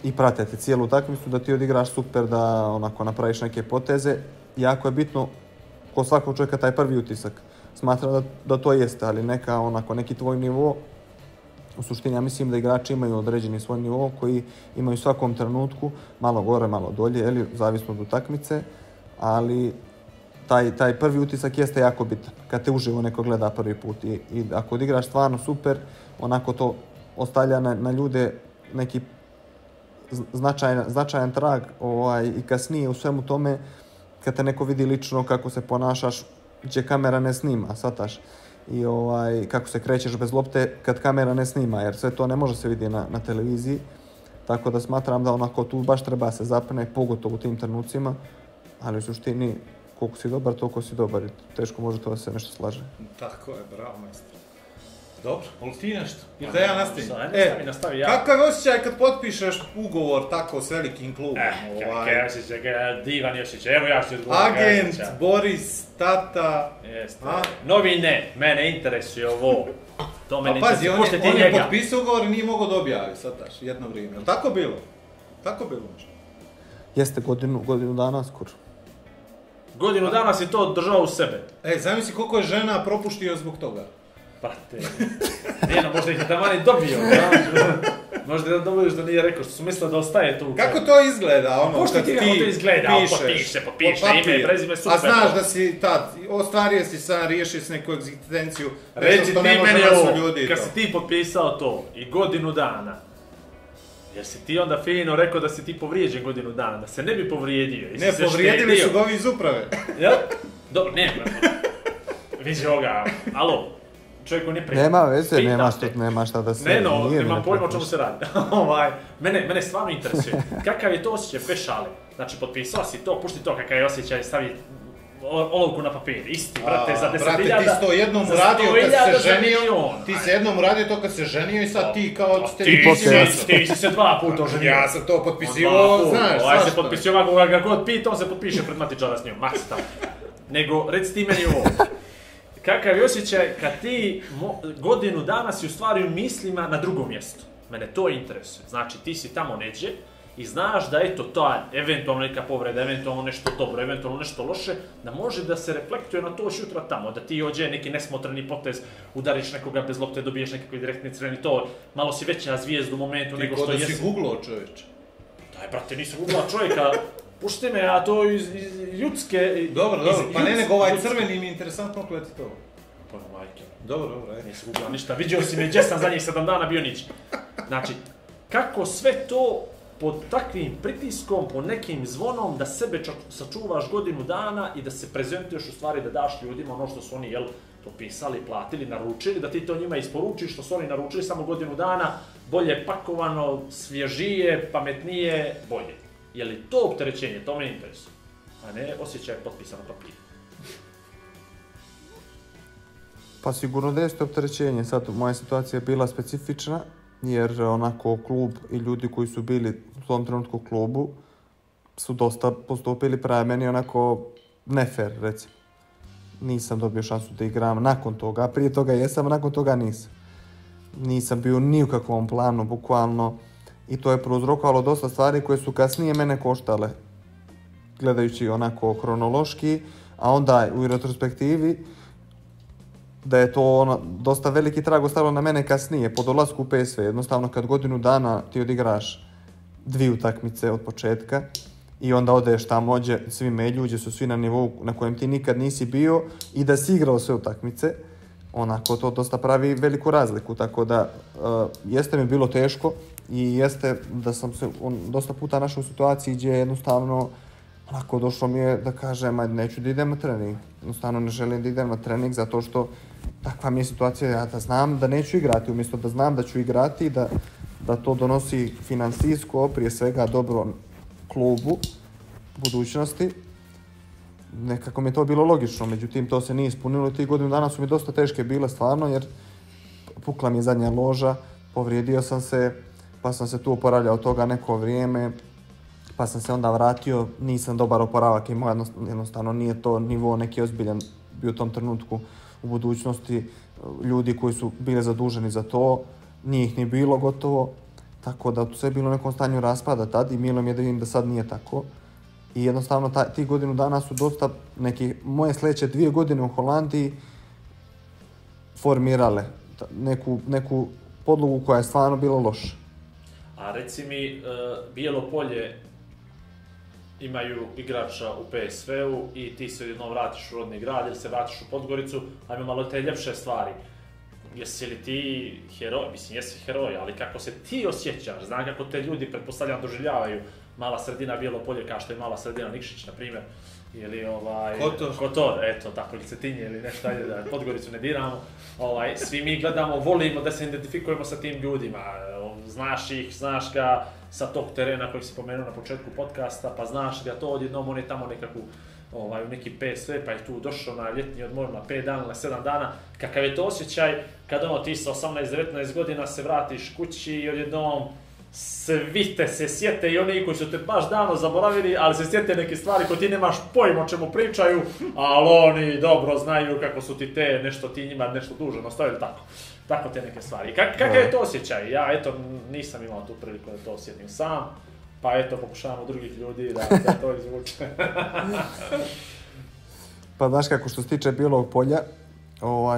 i prate te cijelu utakmicu, da ti odigraš super, da onako napraviš neke poteze. Jako je bitno kod svakog čovjeka taj prvi utisak. Smatram da to jeste, ali neki tvoj nivo. U suštini ja mislim da igrači imaju određeni svoj nivo koji imaju u svakom trenutku malo gore, malo dolje, zavisno od utakmice, ali taj prvi utisak jeste jako bitan, kad te uživo neko gleda prvi put i ako odigraš stvarno super, onako to ostavlja na ljude neki značajan trag i kasnije u svemu tome, kad te neko vidi lično kako se ponašaš, gdje kamera ne snima, shvataš, i kako se krećeš bez lopte kad kamera ne snima, jer sve to ne može se vidjeti na televiziji, tako da smatram da onako tu baš treba se zapne, pogotovo u tim trenucima, ali u suštini koliko si dobar, toliko si dobar i teško može to da se nešto slaže. Tako je, bravo majstor. Dobro, ali ti nešto? Ili da ja nastavim? Kakav je osjećaj kad potpišeš ugovor tako s velikim klubom? Kakav osjećaj, divan osjećaj, evo ja ću odgovoriti. Agent, Boris, tata... Novine, mene interesuje ovo. To mene pazi, interesuje, on je potpisao ugovor i nije mogao da objavi, sataš, jedno vrijeme. Je li tako bilo? Tako bilo nešto? Jeste, godinu dana skoro. Godinu dana si to držao u sebe. Zamisli koliko je žena propuštio zbog toga. Brate, možda ih je tamani dobio, znaš. Možda da dobiješ da nije rekao, što su mislili da ostaje tu. Kako to izgleda, ono, kad ti potpiše, ime, prezime, super. A znaš da si tad, ostvario si sad, riješio si neku egzistenciju, reci što ti ne može meni da ovo, su ljudi kad to. si ti potpisao to i godinu dana, jer si ti onda fino rekao da si ti povrijeđen godinu dana, da se ne bi povrijedio. Ne, povrijedili su ga ovi iz uprave. Jel? Dobro, vidi ovoga, alo. Čovjeku nije prijatno. Nema veze, nema šta da se... Nemam pojma o čemu se radi. Mene stvarno interesuje. Kakav je to osjećaj bez šale? Znači, potpisao si to, pušti to kakav je osjećaj, stavi olovku na papir. Isti, brate, za 10.000... Brate, ti si to jednom uradio kad se ženio, ti si jednom uradio to kad se ženio i sad ti kao... Ti si se 2 puta oženio. Ja sam to potpisivao, znaš, Ovaj se potpisio ovako, ga god pita, on se potpiše pred matičara s njom, maks tamo. Nego, reci ti meni ovo. Kakav je osjećaj kad ti godinu dana si u stvari u mislima na drugom mjestu? Mene to interesuje. Znači, ti si tamo neđe i znaš da eto ta eventualno neka povreda, eventualno nešto dobro, eventualno nešto loše, da može da se reflektuje na to jutra tamo, da ti ođe neki nesmotreni potez, udariš nekoga bez lopte, dobiješ nekakvi direktni crveni, to malo si veća zvijezda u momentu nego što jesi. Ti kod da si googlao čovječe. Daj, brate, nisam googlao čovjeka. Pušti me, a to iz ljudske... Dobro, pa ne nego ovaj crveni mi je interesantno kleti to. Pa majke. Dobro, ajde. Nisam googlao ništa, vidio si me gdje sam zadnjih 7 dana bio nič. Znači, kako sve to pod takvim pritiskom, po nekim zvonom, da sebe sačuvaš godinu dana i da se prezentuješ u stvari da daš ljudima ono što su oni, potpisali, platili, naručili, da ti to njima isporučiš što su oni naručili samo godinu dana, bolje pakovano, svježije, pametnije, bolje. Je li to opterećenje? To me interesuje. A ne osjećaj potpisano papir. Pa sigurno da jeste opterećenje. Sad moja situacija je bila specifična, jer onako klub i ljudi koji su bili u tom trenutku u klubu su dosta postupili prema meni onako nefer, recimo. Nisam dobio šansu da igram nakon toga. Prije toga jesam, a nakon toga nisam. Nisam bio ni u kakvom planu, bukvalno. I to je prouzrokovalo dosta stvari koje su kasnije mene koštale, gledajući onako hronološki, a onda u retrospektivi, da je to dosta veliki trag ostavilo na mene kasnije, po dolasku u PSV. Jednostavno, kad godinu dana ti odigraš 2 utakmice od početka i onda odeš tamo, gdje svi melju, gdje su svi na nivou na kojem ti nikad nisi bio i da si igrao sve utakmice, onako to dosta pravi veliku razliku, tako da jeste mi bilo teško i jeste da sam se dosta puta našao u situaciji gdje jednostavno onako došlo mi je da kažem neću da idem na trening, jednostavno ne želim da idem na trening zato što takva mi je situacija, ja da znam da neću igrati, umjesto da znam da ću igrati, da to donosi financijsko, prije svega dobro klubu, budućnosti. Nekako mi je to bilo logično, međutim to se nije ispunilo i tih godinu dana su mi dosta teške bile stvarno jer pukla mi je zadnja loža, povrijedio sam se, pa sam se tu oporavljao od toga neko vrijeme, pa sam se onda vratio, nisam dobar oporavak imao, jednostavno nije to nivo neki ozbiljan bio u tom trenutku u budućnosti, ljudi koji su bili zaduženi za to, nije ih ni bilo gotovo, tako da sve je bilo u nekom stanju raspada tad i milo mi je da vidim da sad nije tako. I jednostavno ti godinu dana su dosta moje sljedeće 2 godine u Holandiji formirale neku podlogu koja je stvarno bila loša. A reci mi, Bijelo Polje, imaju igrača u PSV-u i ti se jednom vratiš u rodni grad ili se vratiš u Podgoricu, ajme malo te ljepše stvari. Jesi li ti heroj? Mislim, jesi heroj, ali kako se ti osjećaš, znam kako te ljudi, pretpostavljam, doživljavaju mala sredina Bijelo Polje, kao što je mala sredina Nikšić, na primjer, ili Kotor, eto, tako, ili Cetinje, ili nešto, ajde da Podgoricu ne diramo. Svi mi gledamo, volimo da se identifikujemo sa tim ljudima, znaš ih, znaš ga sa tog terena kojeg si pomenuo na početku podcasta, pa znaš ga to odjednom, on je tamo nekakvu u neki PSV, pa je tu došao na ljetni odmor na 5 dana, na 7 dana. Kakav je to osjećaj kad ti sa 18-19 godina se vratiš kući i odjednom svi te se sjete i oni koji su te baš davno zaboravili, ali se sjete neke stvari koje ti nemaš pojma o čemu pričaju, ali oni dobro znaju kako su ti te, nešto ti njima nešto dužno ostavili, tako te neke stvari. Kakav je to osjećaj? Ja eto nisam imao tu priliku da to osjetim sam. Pa eto, pokušavamo drugih ljudi da to izvuče. Pa znaš kako, što se tiče Bijelog Polja,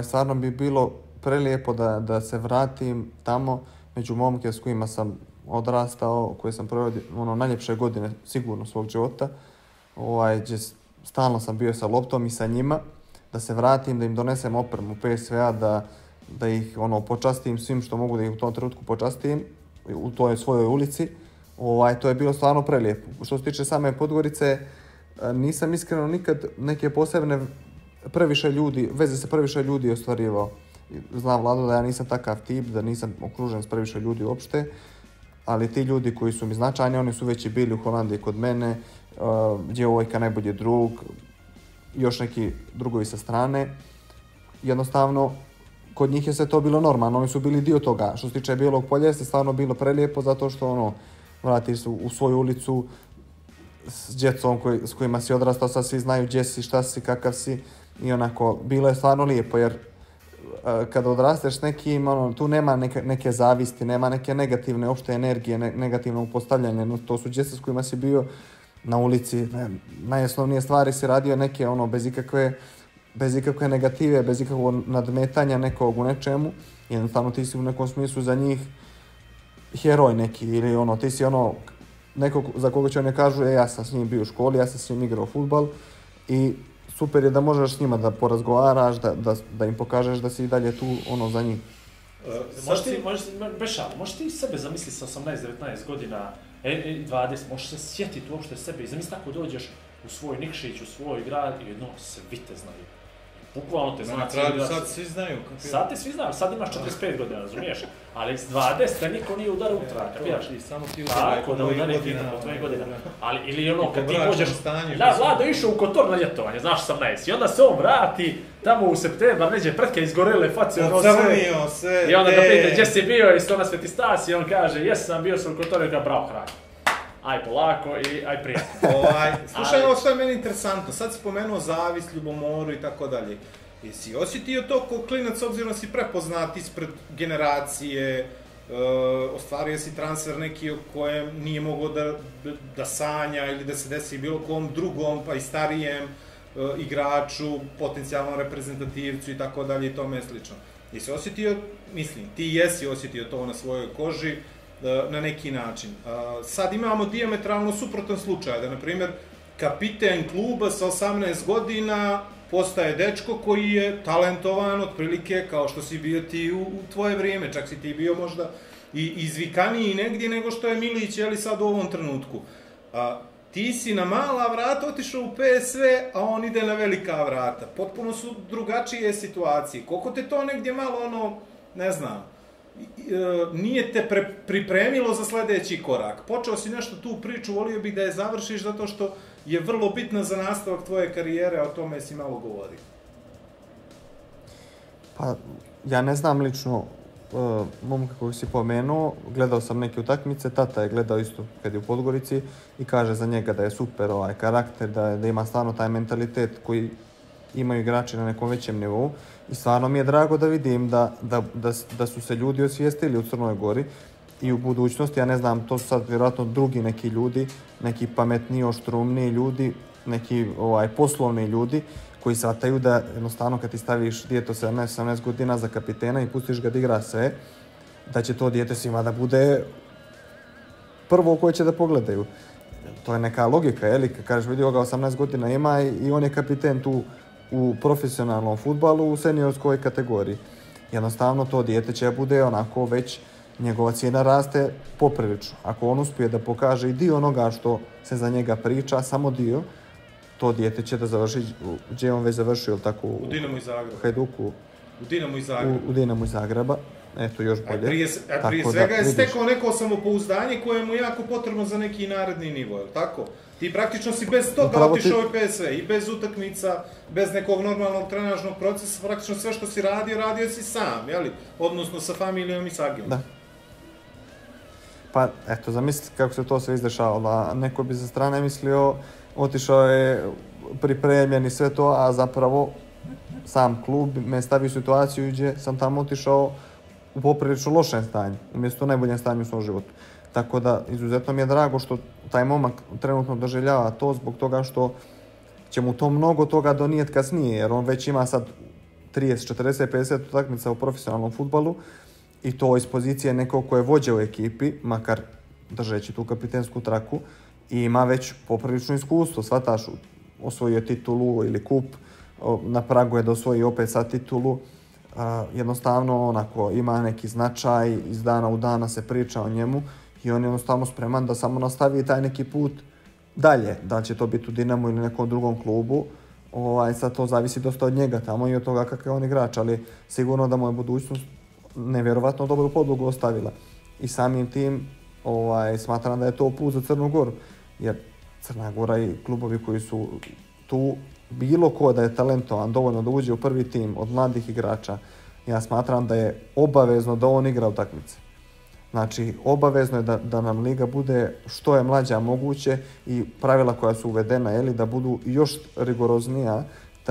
stvarno bi bilo prelijepo da se vratim tamo među momke s kojima sam odrastao, koje sam provodio najljepše godine sigurno svog života. Gdje stalno sam bio sa loptom i sa njima, da se vratim, da im donesem opremu PSV-a, da ih počastim svim što mogu da ih u tom trenutku počastim u toj svojoj ulici. To je bilo stvarno prelijepo. Što se tiče same Podgorice, nisam iskreno nikad neke posebne veze sa previše ljudi ostvarivao. Znam, Vlado, da ja nisam takav tip, da nisam okružen s previše ljudi uopšte, ali ti ljudi koji su mi značajni, oni su već i bili u Holandiji kod mene, djevojka, najbolji drug, još neki drugovi sa strane. Jednostavno, kod njih je sve to bilo normalno, oni su bili dio toga. Što se tiče Bijelog Polja, je stvarno bilo prelijepo zato što vratiš se u svoju ulicu s djecom s kojima si odrastao, sad svi znaju gdje si, šta si, kakav si i bilo je stvarno lijepo jer kada odrasteš s nekim, tu nema neke zavisti, nema neke negativne opšte energije, negativnog postavljanja, to su djeca s kojima si bio na ulici, najosnovnije stvari si radio neke bez ikakve negative, bez ikakvog nadmetanja nekog u nečemu, jednostavno ti si u nekom smislu za njih heroj neki ili ti si nekog za koga će oni kažu ja sam s njim bio u školi, ja sam s njim igrao fudbal i super je da možeš s njima da porazgovaraš, da im pokažeš da si i dalje tu za njih. Možeš ti sebe zamisliti sa 18-19 godina, 20, možeš se sjetiti uopšte sebe i zamisli tako dođeš u svoj Nikšić, u svoj grad i jedno svi te znaju. Bukvalno te znaju. Sad svi znaju. Sad te svi znaju, sad imaš 45 godina, razumiješ? Ali s 20 te niko nije udara utra, kapiraš? Samo ti udara po 2 godina. Ali ili kad ti pođeš... Vlado išao u Kotor na ljetovanje, znaš 18, i onda se on vrati tamo u septembar, neđe pretke izgorele face, ocrnio se. I onda ga pita gdje si bio i sto na Sveti Stas i on kaže jesam, bio sam u Kotoru i ga bravo hrana. Aj polako i aj prijatno. Slušaj, ovo što je meni interesantno, sad si spomenuo zavist, ljubomoru i tako dalje. Jesi osjetio to kao klinac, s obzirom si prepoznat ispred generacije, ostvario si transfer neki o kojem nije mogao da sanja ili da se desi bilo kom drugom, pa i starijem igraču, potencijalnom reprezentativcu i tako dalje i tome slično. Jesi osjetio, ti jesi osjetio to na svojoj koži, na neki način. Sad imamo dijametralno suprotan slučaj, da na primjer kapiten kluba sa 18 godina postaje dečko koji je talentovan otprilike kao što si bio ti u tvoje vrijeme, čak si ti bio možda i izvikaniji negdje nego što je Milić sad u ovom trenutku. Ti si na mala vrata otišao u PSV, a on ide na velika vrata. Potpuno su drugačije situacije. Koliko te to negdje malo ne znam, nije te pripremilo za sljedeći korak. Počeo si nešto tu priču, volio bih da je završiš zato što je vrlo bitna za nastavak tvoje karijere, a o tome si malo govorio. Pa, ja ne znam lično momka koju si pomenuo, gledao sam neke utakmice, tata je gledao isto kad je u Podgorici i kaže za njega da je super karakter, da ima stvarno taj mentalitet koji imaju igrači na nekom većem nivou i stvarno mi je drago da vidim da su se ljudi osvijestili u Crnoj Gori i u budućnosti, ja ne znam, to su sad vjerojatno drugi neki ljudi, neki pametniji, oštrumniji ljudi, neki poslovni ljudi koji shvataju da jednostavno kad ti staviš dijete 17-18 godina za kapitena i pustiš ga da igra sve, da će to dijete svima da bude prvo koje će da pogledaju. to je neka logika, je li? Kad kažeš vidio ga 18 godina ima i on je kapiten tu u profesionalnom fudbalu u seniorskoj kategoriji. Jednostavno to dijete će bude onako već, njegova cijena raste poprilično. Ako on uspije da pokaže i dio onoga što se za njega priča, samo dio, to dijete će da završi, gdje je on već završio, tako U Dinamo iz Zagreba. U Hajduku. U Dinamo iz Zagreba. U Dinamo iz Zagreba. Eto, još bolje. Prije svega je stekao neko samopouzdanje koje mu je jako potrebno za neki naredni nivo, je li tako? Ti praktično si bez toga otišao i PSV, i bez utakmica, bez nekog normalnog trenažnog procesa, praktično sve što si radio si sam, jeli? Odnosno sa familijom i sa agentom. Da. Pa, eto, zamislite kako se to sve izdešavalo. Neko bi sa strane mislio, otišao je pripremljen i sve to, a zapravo sam klub me stavio u situaciju gdje sam tamo otišao u poprilično lošem stanju, umjesto u najboljem stanju u svom životu. Tako da, izuzetno mi je drago što taj momak trenutno doživljava to zbog toga što će mu to mnogo toga donijeti kasnije, jer on već ima sad 30, 40, 50 utakmica u profesionalnom fudbalu i to iz pozicije nekog ko je vođa u ekipi, makar držeći tu kapitensku traku, i ima već poprilično iskustvo, shvataš, osvojio titulu ili kup, na pragu je da osvoji opet sad titulu. Jednostavno onako ima neki značaj, iz dana u dana se priča o njemu i on je jednostavno spreman da samo nastavi taj neki put dalje. Da li će to biti u Dinamu ili nekom drugom klubu, sad to zavisi dosta od njega tamo i od toga kakav je on igrač, ali sigurno da mu je budućnost nevjerovatno dobru podlogu ostavila. I samim tim smatram da je to put za Crnu Goru, jer Crna Gora i klubovi koji su tu, bilo ko da je talentovan dovoljno da uđe u prvi tim od mladih igrača, ja smatram da je obavezno da on igra utakmice. Znači, obavezno je da nam liga bude što je mlađa moguće i pravila koja su uvedena, da budu još rigoroznija,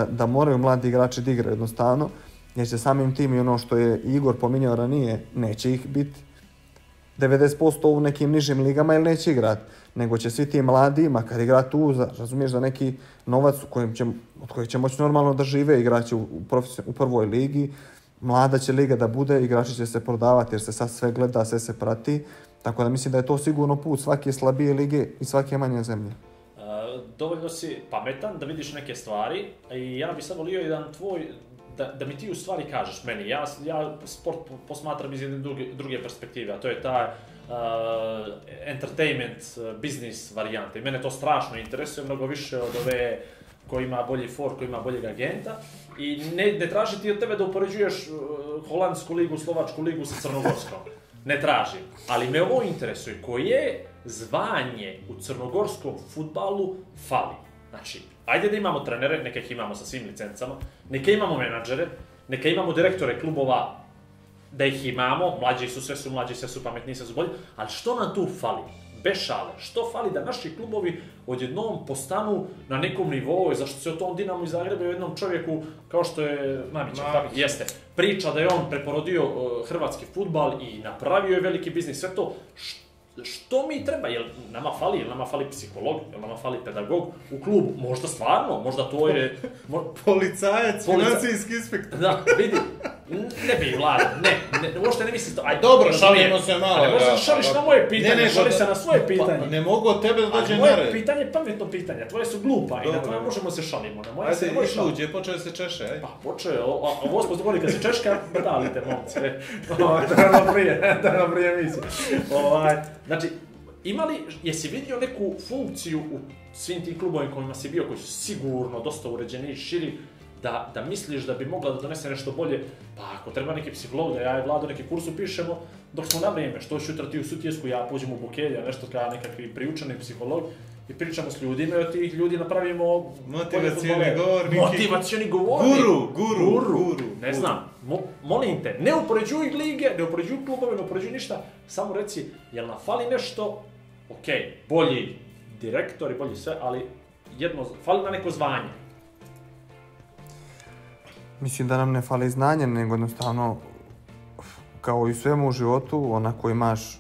da moraju mladi igrači da igraju jednostavno, jer će samim tim i ono što je Igor pominjao ranije, neće ih biti 90% u nekim nižim ligama ili neće igrati, nego će svi ti mladi, makar igrati tu, razumiješ, za neki novac od kojeg će moći normalno da žive, igraći u prvoj ligi, mlada će liga da bude, igrači će se prodavati jer se sad sve gleda, sve se prati, tako da mislim da je to sigurno put svake slabije lige i svake manje zemlje. Dovoljno si pametan da vidiš neke stvari i ja bih sad volio jedan tvoj, da mi ti u stvari kažeš meni, ja sport posmatram iz jedne druge perspektive, a to je ta entertainment, business varijanta i mene to strašno interesuje, mnogo više od ove koji ima bolji for, koji ima boljeg agenta i ne traži ti od tebe da upoređuješ holandsku ligu, slovačku ligu sa crnogorskom, ne traži, ali me ovo interesuje, koje zvanje u crnogorskom fudbalu fali. Znači, ajde da imamo trenere, neka ih imamo sa svim licencama, neka imamo menadžere, neka imamo direktore klubova, da ih imamo, mlađi su, sve su mlađi, sve su pametniji, sve su bolji, ali što nam tu fali? Bez šale, što fali da naši klubovi odjednom postanu na nekom nivou, zašto se o tom Dinamu iz Zagreba u jednom čovjeku, kao što je Mamić, jeste, priča da je on preporodio hrvatski fudbal i napravio je veliki biznis, sve to, što mi treba? Jel nama fali psiholog, jel nama fali pedagog u klubu? Možda stvarno, možda to je... Policajac, financijski inspektor. Da, vidi, ne bi Vlada, uopšte ne misli to. Aj, dobro, šalimo se malo. Ne možeš šališ na moje pitanje, šali se na svoje pitanje. Ne mogu od tebe da dođe na red. Moje pitanje je pametno pitanje, tvoje su glupa i na tvoje možemo se šalimo. Ajde, išlo uđe, počeo da se češe, aj. Pa, počeo, ovo smo zgodili kad se češka, brdalite, momci. Da prije emisije. Znači, jesi vidio neku funkciju u svim tim klubovima kojima si bio, koji su sigurno dosta uređeni i širi, da misliš da bi mogla da donese nešto bolje, pa ako treba neki psiholog, da ja i Vlado neki kurs upišemo, dok smo na vrijeme, što ću jutra ti u Sutjesku, ja pođem u Bukelja, nešto kao nekakvi priučeni psiholog, i pričamo s ljudima i od tih ljudi napravimo... Motivacioni govornik. Guru. Ne znam, molim te, ne upoređuj lige, ne upoređuj klubove, ne upoređuj ništa, samo reci, jel nam fali nešto, okej, bolji direktor i bolji sve, ali fali nam neko zvanje. Mislim da nam ne fali znanje, nego jednostavno, kao i svemu u životu, onako imaš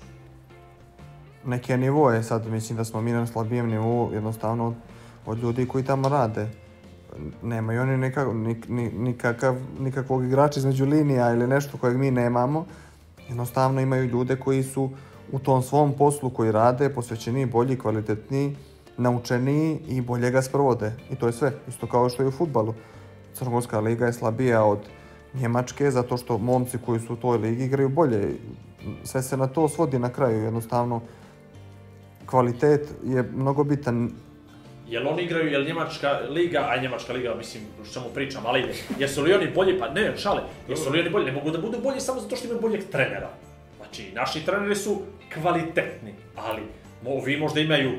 neke nivoje. Sad mislim da smo mi na slabijem nivou jednostavno od ljudi koji tamo rade. Nemaju oni nikakvog igrača između linija ili nešto kojeg mi nemamo. Jednostavno imaju ljude koji su u tom svom poslu koji rade posvećeniji, bolji, kvalitetniji, naučeniji i bolje ga sprovode. I to je sve. Isto kao što je u fudbalu. Crnogorska liga je slabija od Njemačke zato što momci koji su u toj ligi igraju bolje. Sve se na to svodi na kraju. Jednostavno, kvalitet je mnogo bitan. Jel oni igraju, jel Njemačka liga, mislim, o čemu pričam, ali jesu li oni bolji? Pa ne, šale, jesu li oni bolji? Ne mogu da budu bolji samo zato što imaju boljeg trenera. Znači, naši treneri su kvalitetni, ali ovi možda imaju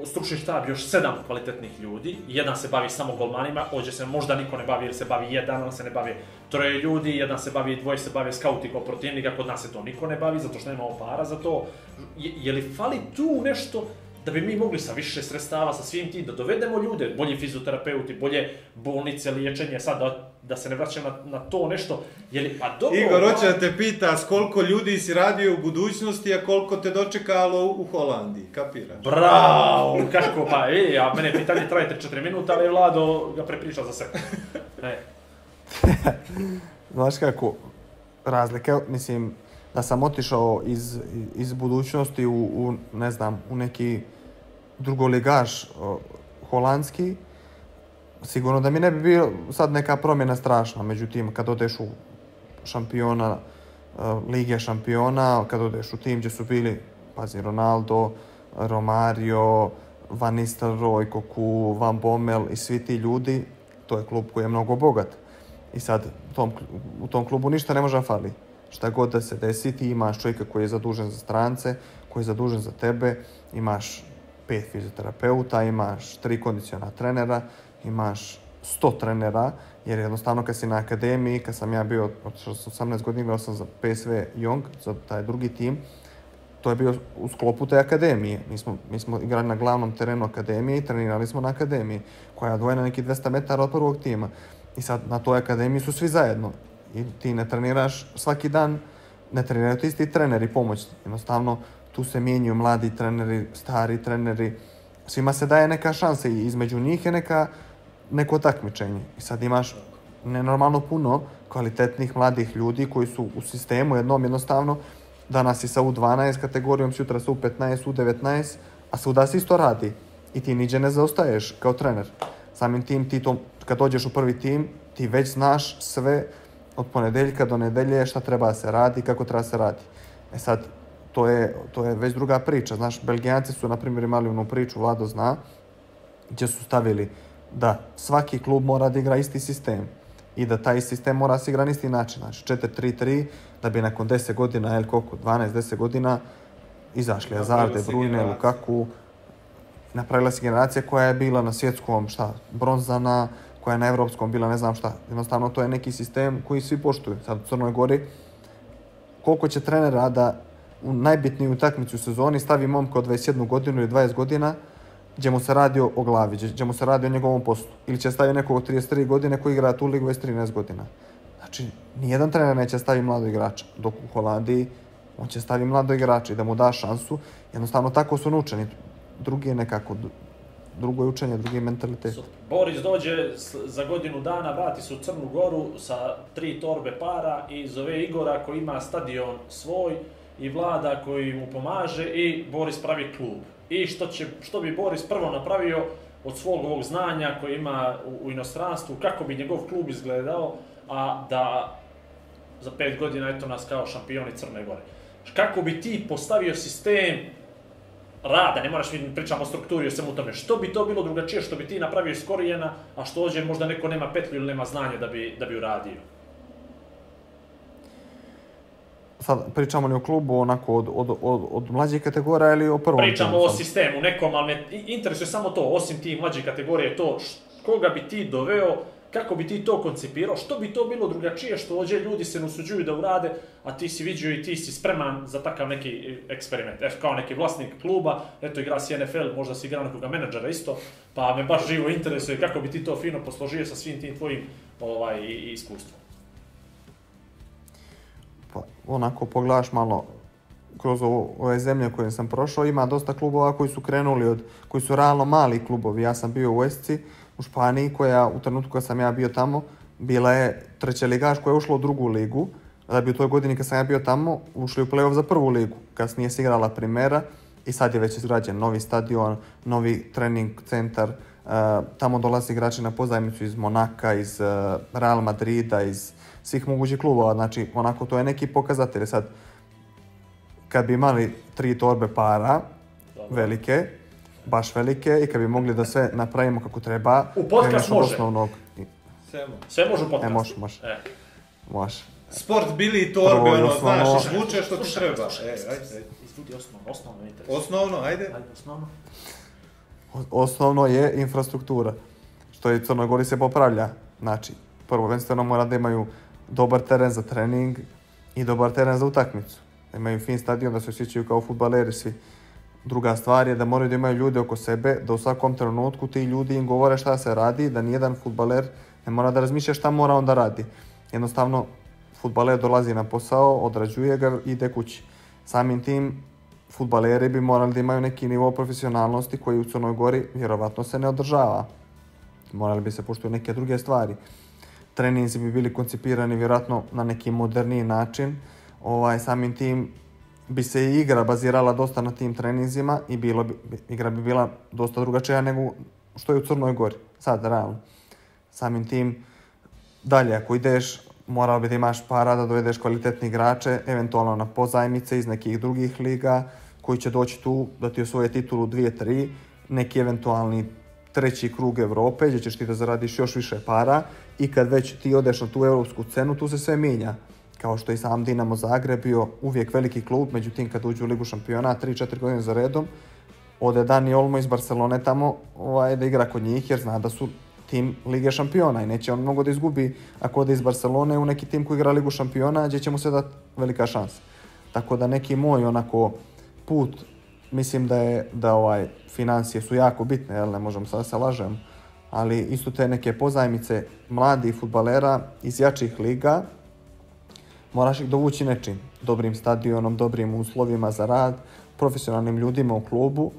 u stručni štab još 7 kvalitetnih ljudi, jedan se bavi samo golmanima, ovdje se možda niko ne bavi jer se bavi jedan, ali se ne bavi troje ljudi, jedan se bavi, dvoje se bave skauti kao protivnika, kod nas se to niko ne bavi zato što nemamo para za to. Je li fali tu nešto da bi mi mogli sa više sredstava, sa svim tim, da dovedemo ljude, bolji fizioterapeuti, bolje bolnice, liječenje, sad da se ne vraćam na to nešto, pa dobro... Igor, hoće da te pita s koliko ljudi si radio u budućnosti, a koliko te dočekalo u Holandiji, kapiraš? Bravo, kako pa, a mene pitanje traje 3-4 minuta, ali Vlado ga prepriča za sebe. Znaš kako, razlike, mislim, da sam otišao iz budućnosti u ne znam, u neki drugoligaš holandski, sigurno da mi ne bi bio sad neka promjena strašna. Međutim, kad odeš u šampiona, Lige šampiona, kad odeš u tim gdje su bili, pazi, Ronaldo, Romario, Van Nistelrooy, Cocu, Van Bommel i svi ti ljudi, to je klub koji je mnogo bogat. I sad u tom klubu ništa ne može fali. Šta god da se desi, ti imaš čovjeka koji je zadužen za strance, koji je zadužen za tebe, imaš 5 fizioterapeuta, imaš 3 kondiciona trenera, imaš 100 trenera, jer jednostavno kad si na akademiji, kad sam ja bio od 18 godina, igrao sam za PSV Young, za taj drugi tim, to je bio u sklopu te akademije. Mi smo igrali na glavnom terenu akademije i trenirali smo na akademiji, koja je odvojena nekih 200 metara od prvog tima. I sad na toj akademiji su svi zajedno. I ti ne treniraš svaki dan, ne treniraju ti isti treneri pomoćni. Jednostavno, tu se mijenjaju mladi treneri, stari treneri. Svima se daje neka šansa i između njih je neko takmičenje. I sad imaš nenormalno puno kvalitetnih mladih ljudi koji su u sistemu jednom jednostavno. Danas si sa U12 kategorijom, sutra sa U15, U19, a svuda se isto radi. I ti niđe ne zaostaješ kao trener. Samim tim, ti to, kad dođeš u prvi tim, ti već znaš sve od ponedeljka do nedelje šta treba se radi, kako treba se radi. E sad, to je već druga priča. Znaš, Belgijanci su, na primjer, imali onu priču, Vlado zna, gdje su stavili da svaki klub mora da igra isti sistem i da taj sistem mora se igra na isti način. Znači, 4-3-3, da bi nakon 10 godina, 12-10 godina, izašli Hazard, De Bruyne, Lukaku. Napravila se generacija koja je bila na svjetskom, bronzana, koja je na evropskom bila ne znam šta. Jednostavno, to je neki sistem koji svi poštuju. Sad u Crnoj Gori, koliko će trenera da u najbitniju utakmicu u sezoni stavi momka od 21 godinu ili 20 godina, gdje mu se radi o glavi, gdje mu se radi o njegovom poslu. Ili će staviti nekog od 33 godine koji igra tu ligu već 13 godina. Znači, nijedan trener neće staviti mladog igrača. Dok u Holandiji on će staviti mladog igrača i da mu da šansu. Jednostavno, tako su naučeni. Drugi je nekako, drugo je učenje, drugi je mentalitet. Boris dođe za godinu dana, vrati se u Crnu Goru sa 3 torbe para i zove Igora koji ima stadion svoj i Vlada koji mu pomaže i Boris pravi klub. I što bi Boris prvo napravio od svog ovog znanja koji ima u inostranstvu, kako bi njegov klub izgledao, a da za 5 godina eto nas kao šampioni Crne Gore. Kako bi ti postavio sistem rada, ne moraš mi pričamo o strukturi, o svemu tome. Što bi to bilo drugačije, što bi ti napravio iz korijena, a što ovdje možda neko nema petlju ili nema znanje da bi uradio? Sad pričamo li o klubu onako od mlađih kategorija ili o prvom? Pričamo o sistemu nekom, ali me interesuje samo to, osim ti mlađih kategorije, to koga bi ti doveo, kako bi ti to koncipirao, što bi to bilo drugačije, što ovdje ljudi se ne usuđuju da urade, a ti si vidio i ti si spreman za takav neki eksperiment. Kao neki vlasnik kluba, eto igra si NFL, možda si igra nekoga menadžera isto, pa me baš živo interesuje kako bi ti to fino posložio sa svim tim tvojim iskustvom. Pa, onako pogledaš malo kroz ove zemlje koje sam prošao, ima dosta klubova koji su krenuli koji su realno mali klubovi. Ja sam bio u Esci, u Španiji, koja u trenutku kad sam ja bio tamo, bila je treća ligaš koja je ušla u drugu ligu, Da bi u toj godini kad sam ja bio tamo, ušli u play-off za prvu ligu. Kasnije se igrala Primera i sad je već izgrađen novi stadion, novi trening centar. Tamo dolaze igrači na pozajmicu iz Monaka, iz Real Madrida, iz svih mogućih klubova. Znači, onako, to je neki pokazatelj. Sad, kad bi imali 3 torbe para, velike, baš velike, i kad bi mogli da sve napravimo kako treba... U podcast može. Osnovnog... Sve može u podcast. Može. Može. Sport bili i torbe, Prvo, ono, osnovno... znaš, izvuče što ti treba. Ajde. Izvudi osnovno. Osnovno, ajde. Osnovno. Osnovno je infrastruktura, što je Crnoj Gori se popravlja. Znači, prvenstveno mora da imaju dobar teren za trening i dobar teren za utakmicu. Da imaju fin stadion, da se osjećaju kao fudbaleri svi. Druga stvar je da moraju da imaju ljude oko sebe, da u svakom trenutku ti ljudi im govore šta se radi, da nijedan fudbaler ne mora da razmišlja šta mora on da radi. Jednostavno, fudbaler dolazi na posao, odrađuje ga i ide kući. Samim tim, fudbaleri bi morali da imaju neki nivo profesionalnosti koji u Crnoj Gori vjerovatno se ne održava. Morali bi se poštuju neke druge stvari. Treninzi bi bili koncipirani vjerojatno na neki moderniji način. Samim tim bi se i igra bazirala dosta na tim treninzima i igra bi bila dosta drugačija nego što je u Crnoj Gori. Sad, realno. Samim tim, dalje, ako ideš, morao bi da imaš para da dovedeš kvalitetne igrače, eventualno na pozajmice iz nekih drugih liga, koji će doći tu da ti osvoje titulu 2-3, neki eventualni 3. krug Evrope, gdje ćeš ti da zaradiš još više para, i kad već ti odeš na tu evropsku cenu, tu se sve mijenja. Kao što i sam Dinamo Zagreb bio uvijek veliki klub, međutim kad uđu u Ligu šampiona 3-4 godine za redom, ode Dani Olmo iz Barcelone tamo da igra kod njih, jer zna da su tim Lige šampiona i neće on mnogo da izgubi ako ode iz Barcelone u neki tim koji igra Ligu šampiona, gdje će mu se dati velika šansa. Tako da neki moj onako put, mislim da financije su jako bitne, jel, ne možemo sad se lažem, ali isto te neke pozajmice mladih fudbalera iz jačih liga, moraš ih dovući nečim, dobrim stadionom, dobrim uslovima za rad, profesionalnim ljudima u klubu,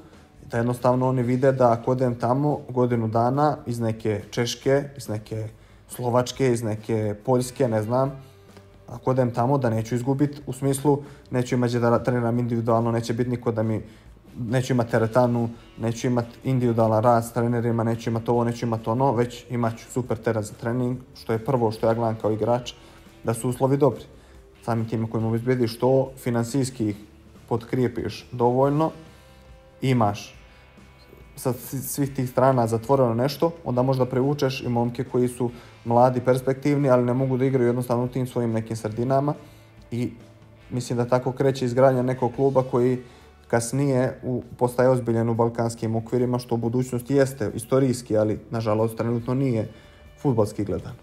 da jednostavno oni vide da ako odem tamo godinu dana iz neke Češke, iz neke Slovačke, iz neke Poljske, ne znam, ako odem tamo da neću izgubiti, u smislu neću imati da treniram individualno, neće biti niko da mi, neću imati teretanu, neću imati individualan rad s trenerima, neću imati ovo, neću imati ono, već imat ću super teren za trening, što je prvo što ja gledam kao igrač, da su uslovi dobri. Samim tim kojim obezbediš to, finansijski ih potkrijepiš dovoljno, imaš sa svih tih strana zatvoreno nešto, onda možda privučeš i momke koji su mladi, perspektivni, ali ne mogu da igraju jednostavno u tim svojim nekim sredinama, i mislim da tako kreće izgradnja nekog kluba koji kasnije postaje ozbiljen u balkanskim okvirima, što u budućnosti jeste istorijski, ali nažalost trenutno nije fudbalski gledan.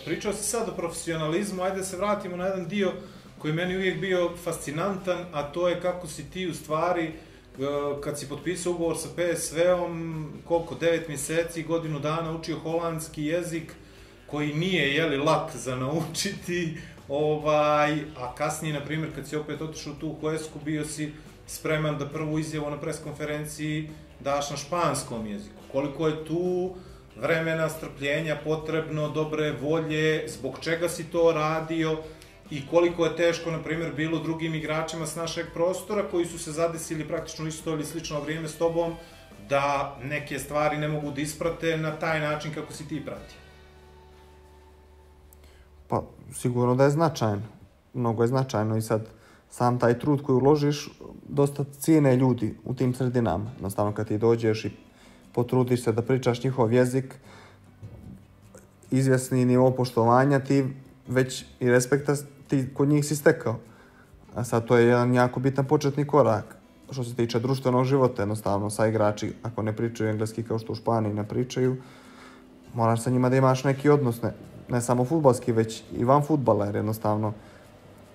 Pričao si sad o profesionalizmu, ajde se vratimo na jedan dio koji je meni uvijek bio fascinantan, a to je kako si ti u stvari, kad si potpisao ugovor sa PSV-om, 9 mjeseci, godinu dana učio holandski jezik, koji nije, lak za naučiti, a kasnije, na primjer, kad si opet otišao tu u Huesku, bio si spreman da prvu izjavu na preskonferenciji daš na španskom jeziku. Koliko je tu vremena, strpljenja potrebno, dobre volje, zbog čega si to radio i koliko je teško, na primjer, bilo drugim igračima s našeg prostora koji su se zadesili praktično isto ili slično vrijeme s tobom, da neke stvari ne mogu da isprate na taj način kako si ti pratio? Pa, sigurno da je značajno. Mnogo je značajno i sad sam taj trud koji uložiš, dosta cijene ljudi u tim sredinama. Jednostavno kad ti dođeš i potrudiš se da pričaš njihov jezik, izvjesni nivo poštovanja, ti već i respekta ti kod njih si stekao. A sad to je jedan jako bitan početni korak. Što se tiče društvenog života, jednostavno sa igrači, ako ne pričaju engleski kao što u Španiji ne pričaju, moraš sa njima da imaš neki odnos, ne samo fudbalski, već i van fudbala, jer jednostavno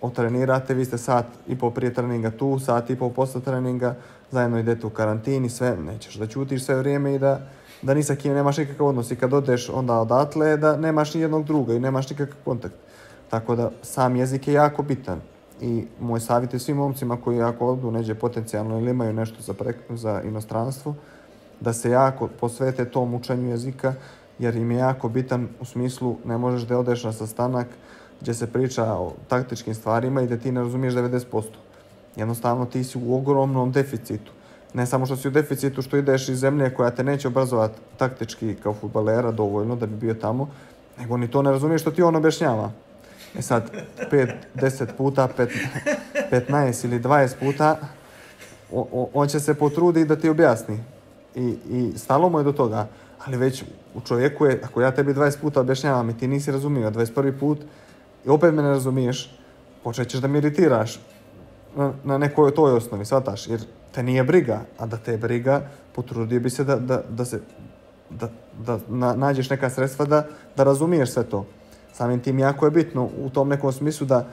otrenirate, vi ste sat i po prije treninga tu, sat i po posle treninga, zajedno idete u karantini, sve, nećeš da ćutiš sve vrijeme i da ni sa kim nemaš nikakav odnos, i kad odeš onda odatle da nemaš ni jednog druga i nemaš nikakav kontakt. Tako da sam jezik je jako bitan i moj savjet je svim momcima koji ako odu neđe potencijalno ili imaju nešto za inostranstvo, da se jako posvete tom učenju jezika, jer im je jako bitan u smislu ne možeš da odeš na sastanak gdje se priča o taktičkim stvarima i gdje ti ne razumiješ 90%. Jednostavno ti si u ogromnom deficitu. Ne samo što si u deficitu što ideš iz zemlje koja te neće obrazovati taktički kao fudbalera dovoljno da bi bio tamo, nego ni to ne razumiješ što ti on objašnjava. E sad, 5, 10 puta, 15 ili 20 puta, on će se potruditi da ti objasni. I stalo mu je do toga. Ali već u čovjeku je, ako ja tebi 20 puta objašnjavam i ti nisi razumio, 21. put i opet me ne razumiješ, počet ćeš da mi iritiraš na nekoj toj osnovi, shvataš, jer te nije briga, a da te je briga, potrudio bi se da nađeš neka sredstva da razumiješ sve to. Samim tim jako je bitno u tom nekom smislu da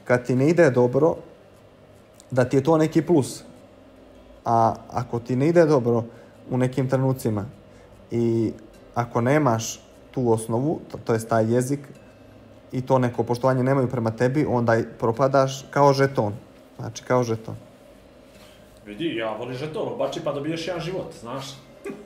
kad ti ne ide dobro, da ti je to neki plus. A ako ti ne ide dobro u nekim trenucima i ako nemaš tu osnovu, to je taj jezik i to neko poštovanje nemaju prema tebi, onda propadaš kao žeton. Znači, kao žeton. Vidi, ja volim žeton, bači pa dobiješ jedan život, znaš.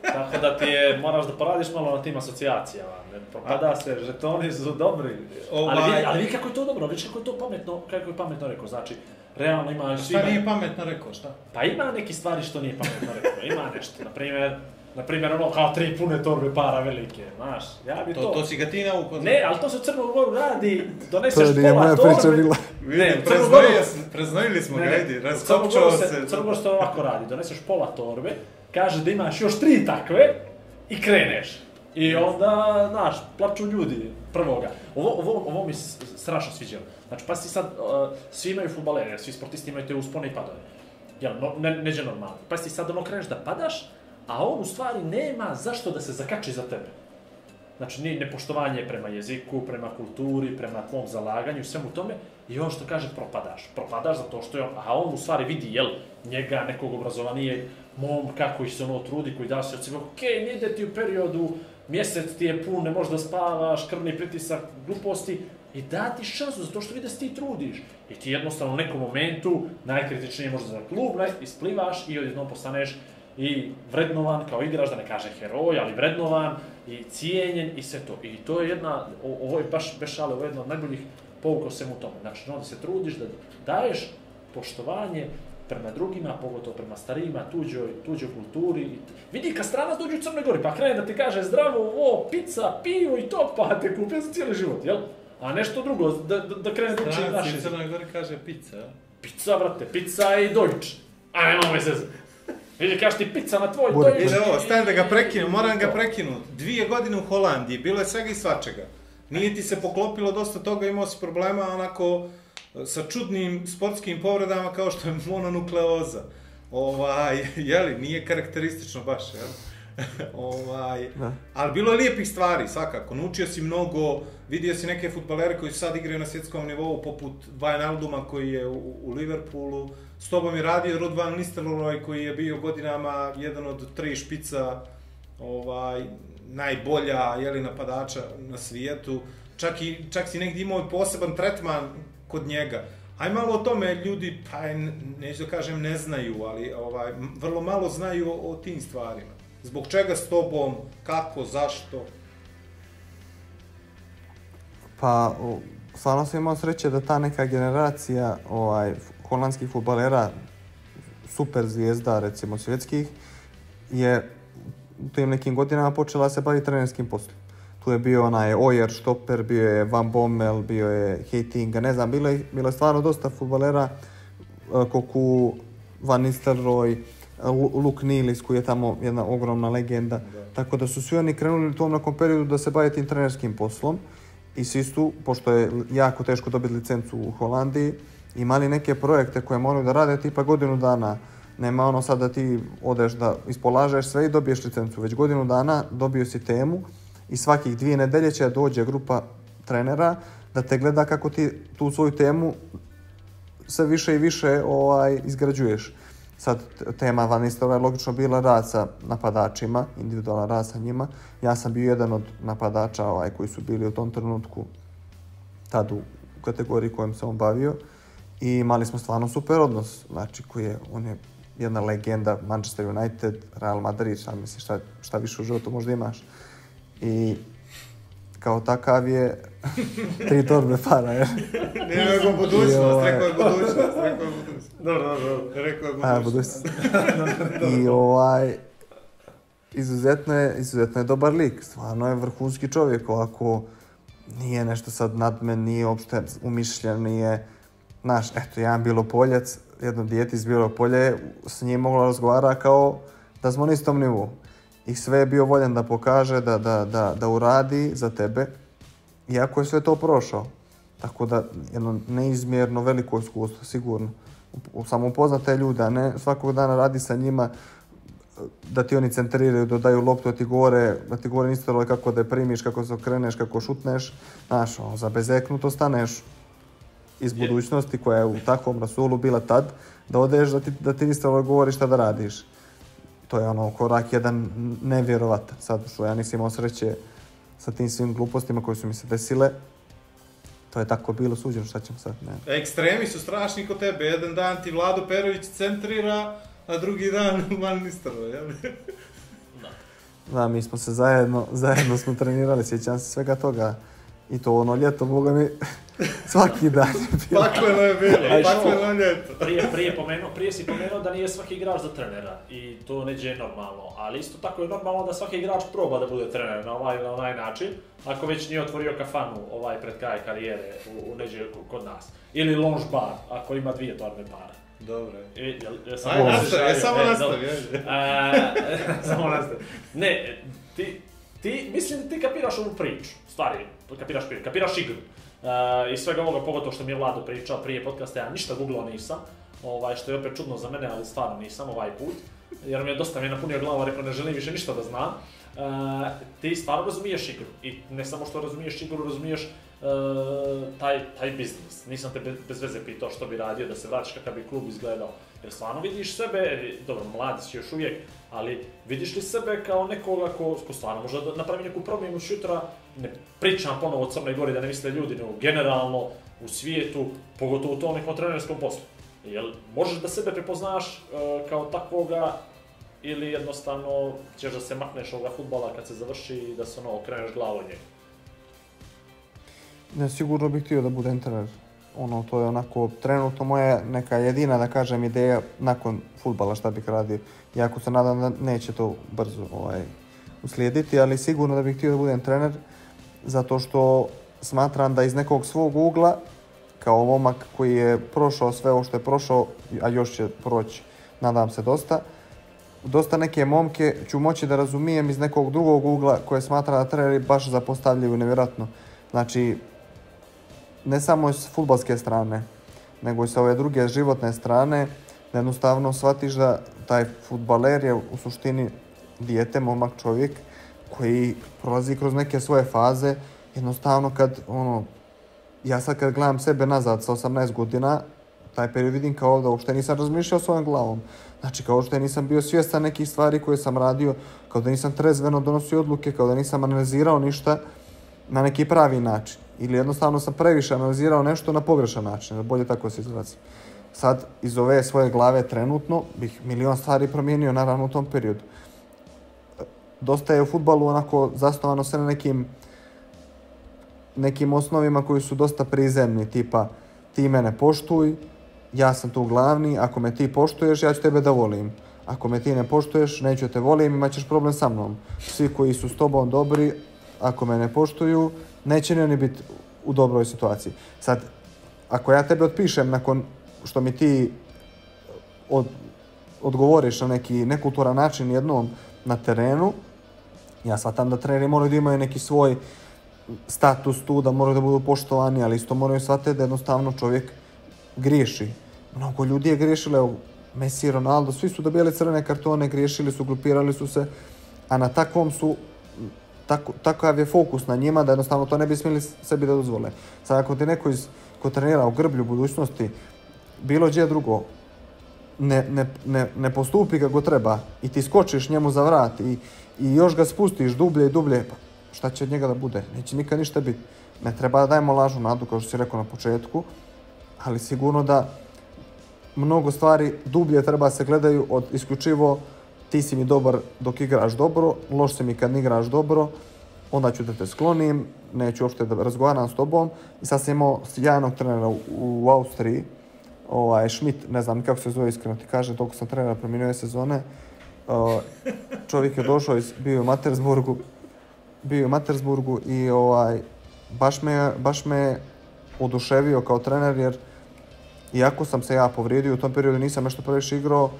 Tako da ti je, moraš da poradiš malo na tim asocijacijama. Ne propada se, žetoni su dobri. Ali vidi kako je to dobro, vidi kako je to pametno, kako je pametno rekao. Znači, realno ima... Šta nije pametno rekao, šta? Pa ima neki stvari što nije pametno rekao, ima nešto. Naprimjer, ono kao 3 pune torbe para velike, znaš, ja bi to... To si ga ti naukao? Ne, ali to se u Crnom Goru radi, doneseš pola torbe... Ne, preznojili smo ga, idi, raskopčao se... U Crnom Goru se ovako radi, doneseš pola torbe, kaže da imaš još 3 takve i kreneš. I onda, znaš, plaču ljudi prvoga. Ovo mi strašno sviđalo. Znači, pa si sad, svi imaju fudbalere, svi sportisti imaju te uspone i padove. Jel, neđe normalno. Pa si sad ono kreneš da padaš, a on u stvari nema zašto da se zakači za tebe. Znači, nepoštovanje prema jeziku, prema kulturi, prema tvom zalaganju i svemu tome. I on što kaže, propadaš. Propadaš zato što je on, a on u stvari vidi, jel, njega, nekog obrazovanije momka koji se ono trudi, koji da se od sebe, okej, ne ide ti u periodu, mjesec ti je pun, ne možeš da spavaš, krvni pritisak, gluposti, i da ti šansu zato što vidi da se ti trudiš. I ti jednostavno u nekom momentu, najkritičnije možda za klub, isplivaš i odjednom postaneš i vrednovan kao igrač, da ne kažem heroj, ali vrednovan i cijenjen i sve to. I to je jedna, ovo je baš bez šale, ovo je jedna od najboljih pouka o svemu tome. Znači, onda se trudiš da daješ poštovanje prema drugima, pogotovo prema starijima, tuđoj kulturi. Vidi, kad stranac dođe u Crnoj Gori, pa krene da ti kaže zdravo, pizza, pivo i to, pa te kupio za cijeli život, jel? A nešto drugo, da krene da uči naše. Stranac u Crnoj Gori kaže pizza, jel? Pizza, brate, pizza i Deutsch. A nemamo me zezati. Vidi, kažeš ti pizza na tvoj Deutsch. Stajem da ga prekinem, moram ga prekinuti. 2 godine u Holandiji, bilo je svega i svačega. Nije ti se poklopilo dosta toga, imao si problema onako sa čudnim sportskim povredama kao što je mononukleoza. Jeli, nije karakteristično baš, jel? Ali bilo je lijepih stvari, svakako. Naučio si mnogo, vidio si neke fudbalere koji sad igraju na svjetskom nivou, poput Wijnalduma koji je u Liverpoolu. S tobom je radio Ruud van Nistelrooy koji je bio godinama jedan od 3 špica, najbolja, jeli, napadača na svijetu. Čak si negdje imao poseban tretman kod njega. Aj malo o tome ljudi, pa neću da kažem ne znaju, ali vrlo malo znaju o tim stvarima. Zbog čega s tobom, kako, zašto? Pa, stvarno sam imao sreće da ta neka generacija holandskih fudbalera, super zvijezda, recimo svjetskih, je u tim nekim godinama počela se baviti trenerskim poslom. Tu je bio onaj Oyer, Stopper, bio je Van Bommel, bio je Heitinga, ne znam, bilo je stvarno dosta fudbalera, Cocu, Van Nistelrooy, Luke Nilis koji je tamo jedna ogromna legenda. Tako da su svi oni krenuli u tom nekom periodu da se bave tim trenerskim poslom i svi su, pošto je jako teško dobiti licencu u Holandiji, imali neke projekte koje moraju da rade tipa godinu dana. Nema ono sad da ti odeš da ispolažeš sve i dobiješ licencu, već godinu dana dobio si temu i svakih 2 nedelje će dođe grupa trenera da te gleda kako ti tu svoju temu sve više i više izgrađuješ. Sad, tema Van Nistelrooy je logično bila rad sa napadačima, individualan rad sa njima. Ja sam bio jedan od napadača koji su bili u tom trenutku tad u kategoriji kojom se on bavio i imali smo stvarno super odnos, znači on je jedna legenda, Manchester United, Real Madrid, mislim šta više u životu možda imaš. I kao takav je 3 torbe para, jer... Nije nego budućnost, rekao je budućnost. Dobro. Rekao je budućnost. I izuzetno je dobar lik, stvarno je vrhunski čovjek, ovako nije nešto sad nadmen, nije uopšte umišljen, nije, znaš, eto, jedan Bilopoljac, jedno dijete iz Bilopolja je s njim moglo razgovara kao da smo na istom nivou. I sve je bio voljan da pokaže, da uradi za tebe, iako je sve to prošao. Tako da, jedno neizmjerno veliko iskustvo, sigurno. Samo upoznat te ljude, a ne svakog dana radi sa njima, da ti oni centriraju, da daju loptu, da ti govore instruktore kako da je primiš, kako se okreneš, kako šutneš. Znaš, za bezeknuto staneš iz budućnosti koja je u takvom rasulu bila tad, da odeš da ti instruktor govori šta da radiš. To je korak jedan nevjerovatan. Sad što ja nisam imao sreće sa tim svim glupostima koje su mi se desile, to je tako bilo suđeno, šta ćemo sad, ne. Ekstremi su strašni kod tebe, jedan dan ti Vlado Perović centrira, a drugi dan Van Nistelrooy, jel? Da, mi smo se zajedno smo trenirali, sjećam se svega toga. I to ljeto, boga mi, svaki dan je bilo. Pakleno je bilo, pakleno ljeto. Prije si pomenuo da nije svaki igrač za trenera i to neđe je normalno, ali isto tako je normalno da svaki igrač proba da bude trener na ovaj ili onaj način, ako već nije otvorio kafanu pred kraj karijere u neđe kod nas. Ili lounge bar, ako ima 2 torbe para. Dobro. Samo nastavi. Samo nastavi. Ne, mislim da ti kapiraš ovu priču, stvari, kapiraš igru. I svega ovoga, pogotovo što mi je Vlado pričao prije podcasta, ja ništa googlao nisam, što je opet čudno za mene, ali stvarno nisam ovaj put, jer mi je dosta napunio glavu, rekao ne želim više ništa da znam. Ti stvarno razumiješ igru i ne samo što razumiješ igru, razumiješ taj biznis. Nisam te bez veze pitao što bi radio, da se vraćaš kakav bi klub izgledao. Jer stvarno vidiš sebe, dobro, mladi si još uvijek, ali vidiš li sebe kao nekoga ko stvarno može da napravi neku promjenu sutra, ne pričam ponovo o Crnoj Gori da ne misle ljudi, nego generalno u svijetu, pogotovo u tom nekom trenerskom poslu. Jel možeš da sebe prepoznaš kao takvoga ili jednostavno ćeš da se makneš ovoga fudbala kad se završi i da se kreneš glavom njega? Ne, sigurno bih htio da budem trener. To je onako trenutno moja neka jedina, da kažem, ideja nakon fudbala šta bih radio. Iako se nadam da neće to brzo uslijediti, ali sigurno da bih htio da budem trener, zato što smatram da iz nekog svog ugla, kao momak koji je prošao sve ovo što je prošao, a još će proći, nadam se dosta neke momke ću moći da razumijem iz nekog drugog ugla koje smatra da treneri baš zapostavljaju nevjerojatno. Znači, ne samo s fudbalske strane, nego i sa ove druge životne strane, da jednostavno shvatiš da taj fudbaler je u suštini dijete, momak, čovjek koji prolazi kroz neke svoje faze. Jednostavno ja sad kad gledam sebe nazad sa 18 godina, taj period vidim kao da uopšte nisam razmišljao svojom glavom. Znači, kao što nisam bio svjestan nekih stvari koje sam radio, kao da nisam trezveno donosio odluke, kao da nisam analizirao ništa na neki pravi način. Ili jednostavno sam previše analizirao nešto na pogrešan način, da bolje tako se izrazim. Sad, iz ove svoje glave trenutno bih milion stvari promijenio, naravno, u tom periodu. Dosta je u fudbalu onako zasnovano sve na nekim osnovima koji su dosta prizemni, tipa ti mene poštuj, ja sam tu glavni, ako me ti poštuješ, ja ću tebe da volim. Ako me ti ne poštuješ, neću te volim, imat ćeš problem sa mnom. Svi koji su s tobom dobri, ako me ne poštuju, neće ni oni biti u dobroj situaciji. Sad, ako ja tebe otpišem nakon što mi ti odgovoriš na neki nekulturan način jednom na terenu, ja shvatam da treneri moraju da imaju neki svoj status tu, da moraju da budu poštovani, ali isto moraju shvatiti da jednostavno čovjek griješi. Mnogo ljudi je griješilo, evo, Messi, Ronaldo, svi su dobijali crvene kartone, griješili su, grupirali su se, a na takvom su, takav je fokus na njima da jednostavno to ne bi smjeli sebi da dozvole. Sad ako ti neko ko trenira u Grblju budućnosti, bilo gdje drugo, ne postupi kako treba i ti skočiš njemu za vrat i još ga spustiš dublje i dublje, pa šta će od njega da bude? Neće nikad ništa biti. Ne treba da dajemo lažnu nadu, kao što si rekao na početku, ali sigurno da mnogo stvari dublje treba se gledaju od isključivo ti si mi dobar dok igraš dobro, loš si mi kad ne igraš dobro, onda ću da te sklonim, neću uopšte da razgovaram s tobom. I sad sam imao sjajnog trenera u Austriji, Schmidt, ne znam kako se zove iskreno ti kaže, toliko sam trenera promijenio sezone. Čovjek je došao, bio je u Mattersburgu i baš me oduševio kao trener, jer iako sam se ja povrijedio, u tom periodu nisam nešto previše igrao,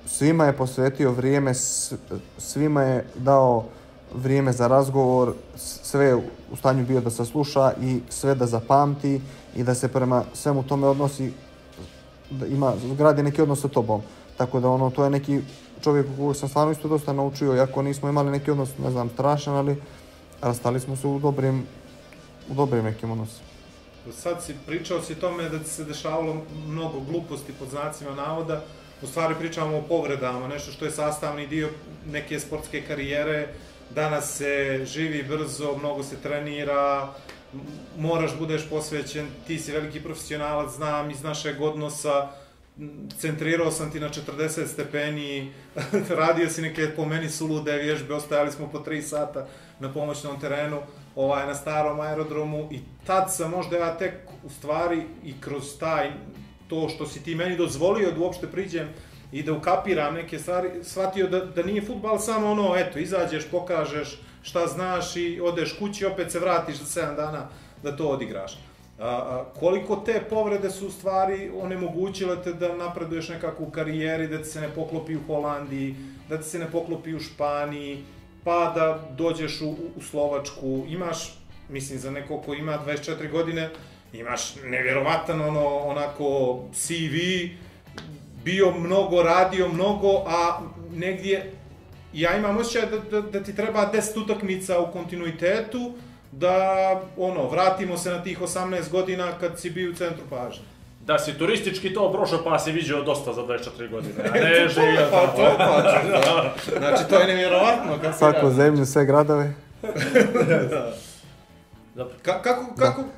svima je posvetio vrijeme, svima je dao vrijeme za razgovor, sve je u stanju bio da se sluša i sve da zapamti i da se prema svemu tome odnosi, da gradi neki odnos sa tobom. Tako da to je neki čovjek u kojeg sam stvarno isto dosta naučio, iako nismo imali neki odnos, ne znam, strašan, ali rastali smo se u dobrim nekim odnosima. Sad pričao si tome da ti se dešavalo mnogo gluposti pod znacima navoda, u stvari pričamo o povredama, nešto što je sastavni dio neke sportske karijere. Danas se živi brzo, mnogo se trenira, moraš budeš posvećen, ti si veliki profesionalac, znam iz našeg odnosa, centrirao sam ti na 40 stepeni, radio si neke po meni sulude vježbe, ostajali smo po 3 sata na pomoćnom terenu, na starom aerodromu i tad sam možda ja tek u stvari i kroz to što si ti meni dozvolio da uopšte priđem i da ukapiram neke stvari, shvatio da nije fudbal samo izađeš, pokažeš šta znaš i odeš kući, opet se vratiš za 7 dana da to odigraš. Koliko te povrede su u stvari onemogućile te da napreduješ nekako u karijeri, da ti se ne poklopi u Holandiji, da ti se ne poklopi u Španiji, pa da dođeš u Slovačku, imaš, mislim za neko ko ima 24 godine, imaš nevjerovatan onako CV, bio mnogo, radio mnogo, a negdje ja imam osjećaj da ti treba 10 utakmica u kontinuitetu, da vratimo se na tih 18 godina kad si bio u centru pažnje. Da si turistički to prošao pa si vidio dosta za 24 godine, a ne živio tamo. Znači to je nevjerovatno. Svaku zemlju, sve gradove.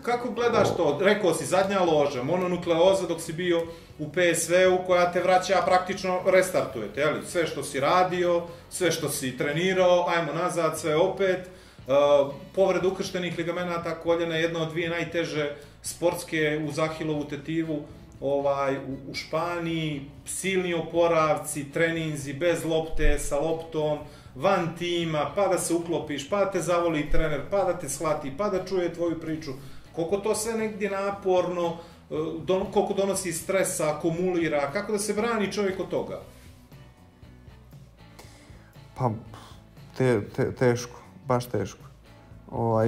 Kako gledaš to? Rekao si zadnja loža, mononukleoza dok si bio u PSV-u koja te vraća praktično restartujete, jel? Sve što si radio, sve što si trenirao, ajmo nazad, sve opet. Povreda ukrštenih ligamenata koljena je jedna od dvije najteže sportske uz Ahilovu tetivu u Španiji, silni oporavci, treninzi bez lopte, sa loptom, van tima, pa da se uklopiš, pa da te zavoli trener, pa da te shvati, pa da čuje tvoju priču. Koliko to sve negdje naporno, koliko donosi stresa, akumulira, kako da se brani čovjek od toga? Pa, teško, baš teško.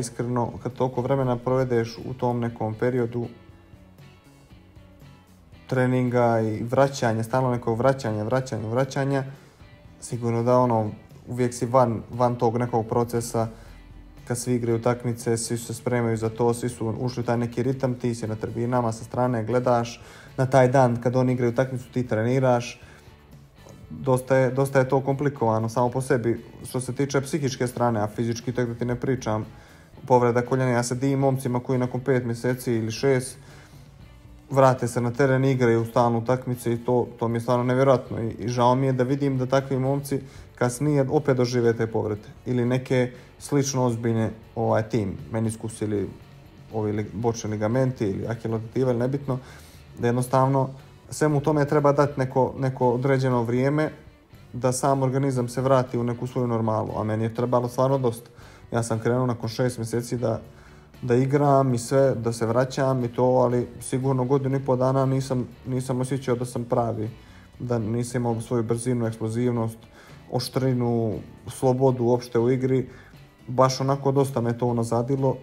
Iskreno, kad toliko vremena provedeš u tom nekom periodu treninga i vraćanja, stalno nekog vraćanja, sigurno da uvijek si van tog nekog procesa, kad svi igraju utakmice, svi se spremaju za to, svi su ušli u taj neki ritam, ti si na tribinama sa strane, gledaš, na taj dan kad oni igraju utakmicu ti treniraš. Dosta je to komplikovano samo po sebi, što se tiče psihičke strane, a fizički tek da ti ne pričam, povreda koljena, ja se divim momcima koji nakon 5 mjeseci ili 6 vrate se na teren, igraju stalno utakmice i to mi je stvarno nevjerojatno i žao mi je da vidim da takvi momci kasnije opet dožive te povrede ili neke slično ozbiljne tim, meniskus ili ovi bočni ligamenti ili ahilotetiva ili nebitno, da jednostavno svemu tome treba dati neko određeno vrijeme da sam organizam se vrati u neku svoju normalu, a meni je trebalo stvarno dosta. Ja sam krenuo nakon 6 mjeseci da igram i sve, da se vraćam i to, ali sigurno 1,5 godina nisam osjećao da sam pravi, da nisam imao svoju brzinu, eksplozivnost, oštrinu, slobodu uopšte u igri. Baš onako dosta me to unazadilo,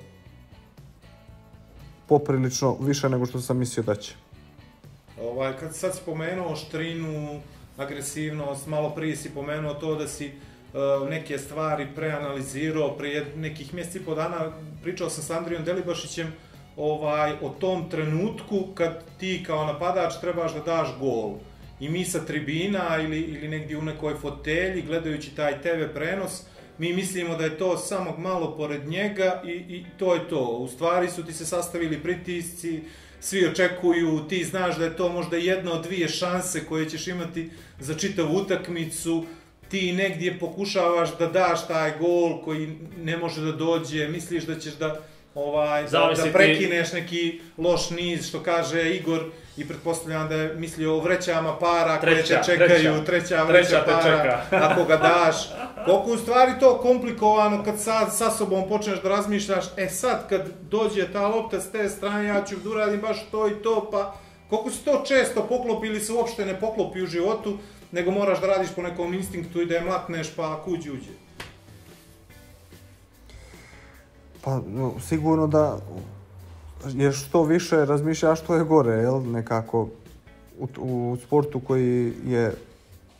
poprilično više nego što sam mislio da će. Kad sad si pomenuo oštrinu, agresivnost, malo prije si pomenuo to da si neke stvari preanalizirao, prije nekih mjeseci i po dana pričao sam s Andrijom Delibašićem o tom trenutku kad ti kao napadač trebaš da daš gol. I mi sa tribina ili negdje u nekoj fotelji gledajući taj TV prenos, mi mislimo da je to samo malo pored njega i to je to. U stvari su ti se sastavili pritisci, svi očekuju, ti znaš da je to možda jedna od 2 šanse koje ćeš imati za čitavu utakmicu, ti negdje pokušavaš da daš taj gol koji ne može da dođe, misliš da ćeš da prekineš neki loš niz, što kaže Igor, i pretpostavljam da je mislio o vrećama para koje te čekaju, treća vreća para, ako ga daš. Koliko u stvari to komplikovano kad sa sobom počneš da razmišljaš, sad kad dođe ta lopta s te strane, ja ću da uradim baš to i to, pa koliko se to često poklopi ili se uopšte ne poklopi u životu, nego moraš da radiš po nekom instinktu i da je mlatneš pa kuđi uđe. Pa sigurno da je što više razmišljaš što je gore, jel? Nekako u sportu koji je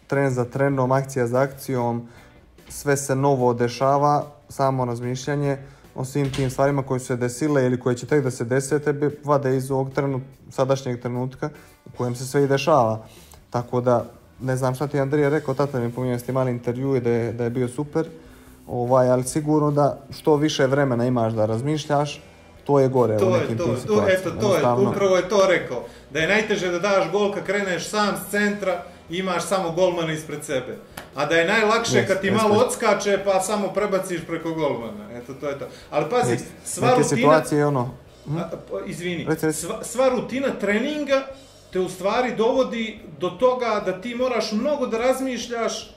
tren za trenom, akcija za akcijom, sve se novo dešava, samo razmišljanje o svim tim stvarima koje su se desile ili koje će tek da se dese, tebe vade iz ovog sadašnjeg trenutka u kojem se sve i dešava. Tako da, ne znam šta ti Andrija rekao, tata mi pominjao s ti mali intervju i da je bio super, ali sigurno da što više vremena imaš da razmišljaš, to je gore u nekim tim situacijama. Upravo je to rekao. Da je najteže da daš gol kad kreneš sam s centra i imaš samo golmana ispred sebe. A da je najlakše kad ti malo odskače pa samo prebaciš preko golmana. Eto, to je to. Ali pazi, sva rutina... Izvini, sva rutina treninga te u stvari dovodi do toga da ti moraš mnogo da razmišljaš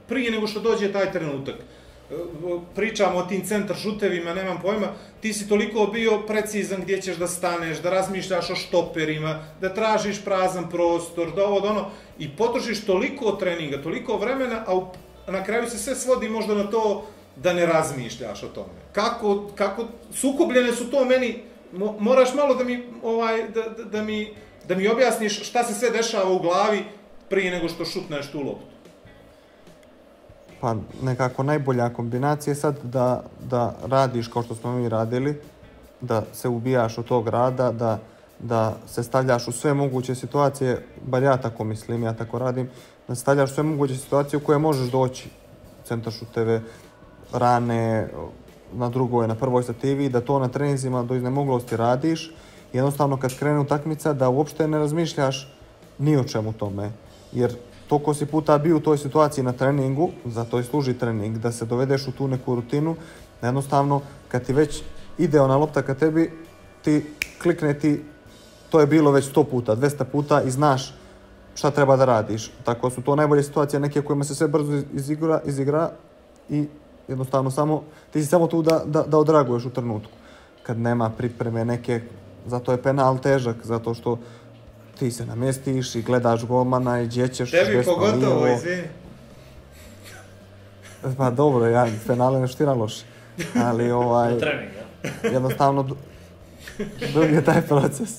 prije nego što dođe taj trenutak. Pričamo o tim centar šutevima, nemam pojma, ti si toliko bio precizan gdje ćeš da staneš, da razmišljaš o štoperima, da tražiš prazan prostor, da ovo, da ono, i potrošiš toliko treninga, toliko vremena, a na kraju se sve svodi možda na to da ne razmišljaš o tome. Kako sukobljene su to meni, moraš malo da mi objasniš šta se sve dešava u glavi prije nego što šutneš tu loptu. Pa nekako najbolja kombinacija je sad da radiš kao što smo mi radili, da se ubijaš od tog rada, da se stavljaš u sve moguće situacije, bar ja tako mislim, ja tako radim, da se stavljaš u sve moguće situacije u koje možeš doći, centaršuteve, rane, na drugoj, na prvoj stativi, da to na treninzima do iznemoglosti radiš. Jednostavno kad krene utakmica da uopšte ne razmišljaš ni o čemu tome, jer toliko si puta bio u toj situaciji na treningu, zato i služi trening, da se dovedeš u tu neku rutinu, da jednostavno kad ti već ide ona lopta ka tebi, ti klikne ti, to je bilo već 100 puta, 200 puta i znaš šta treba da radiš. Tako su to najbolje situacije, neke kojima se sve brzo izigra i jednostavno ti si samo tu da odraguješ u trenutku. Kad nema pripreme neke, zato je penal težak, zato što ti se namjestiš i gledaš golmana i djećeš tebi pogotovo, izvini. Pa dobro, ja penale ne štira loše. Ali trening, ja? Jednostavno drugi je taj proces.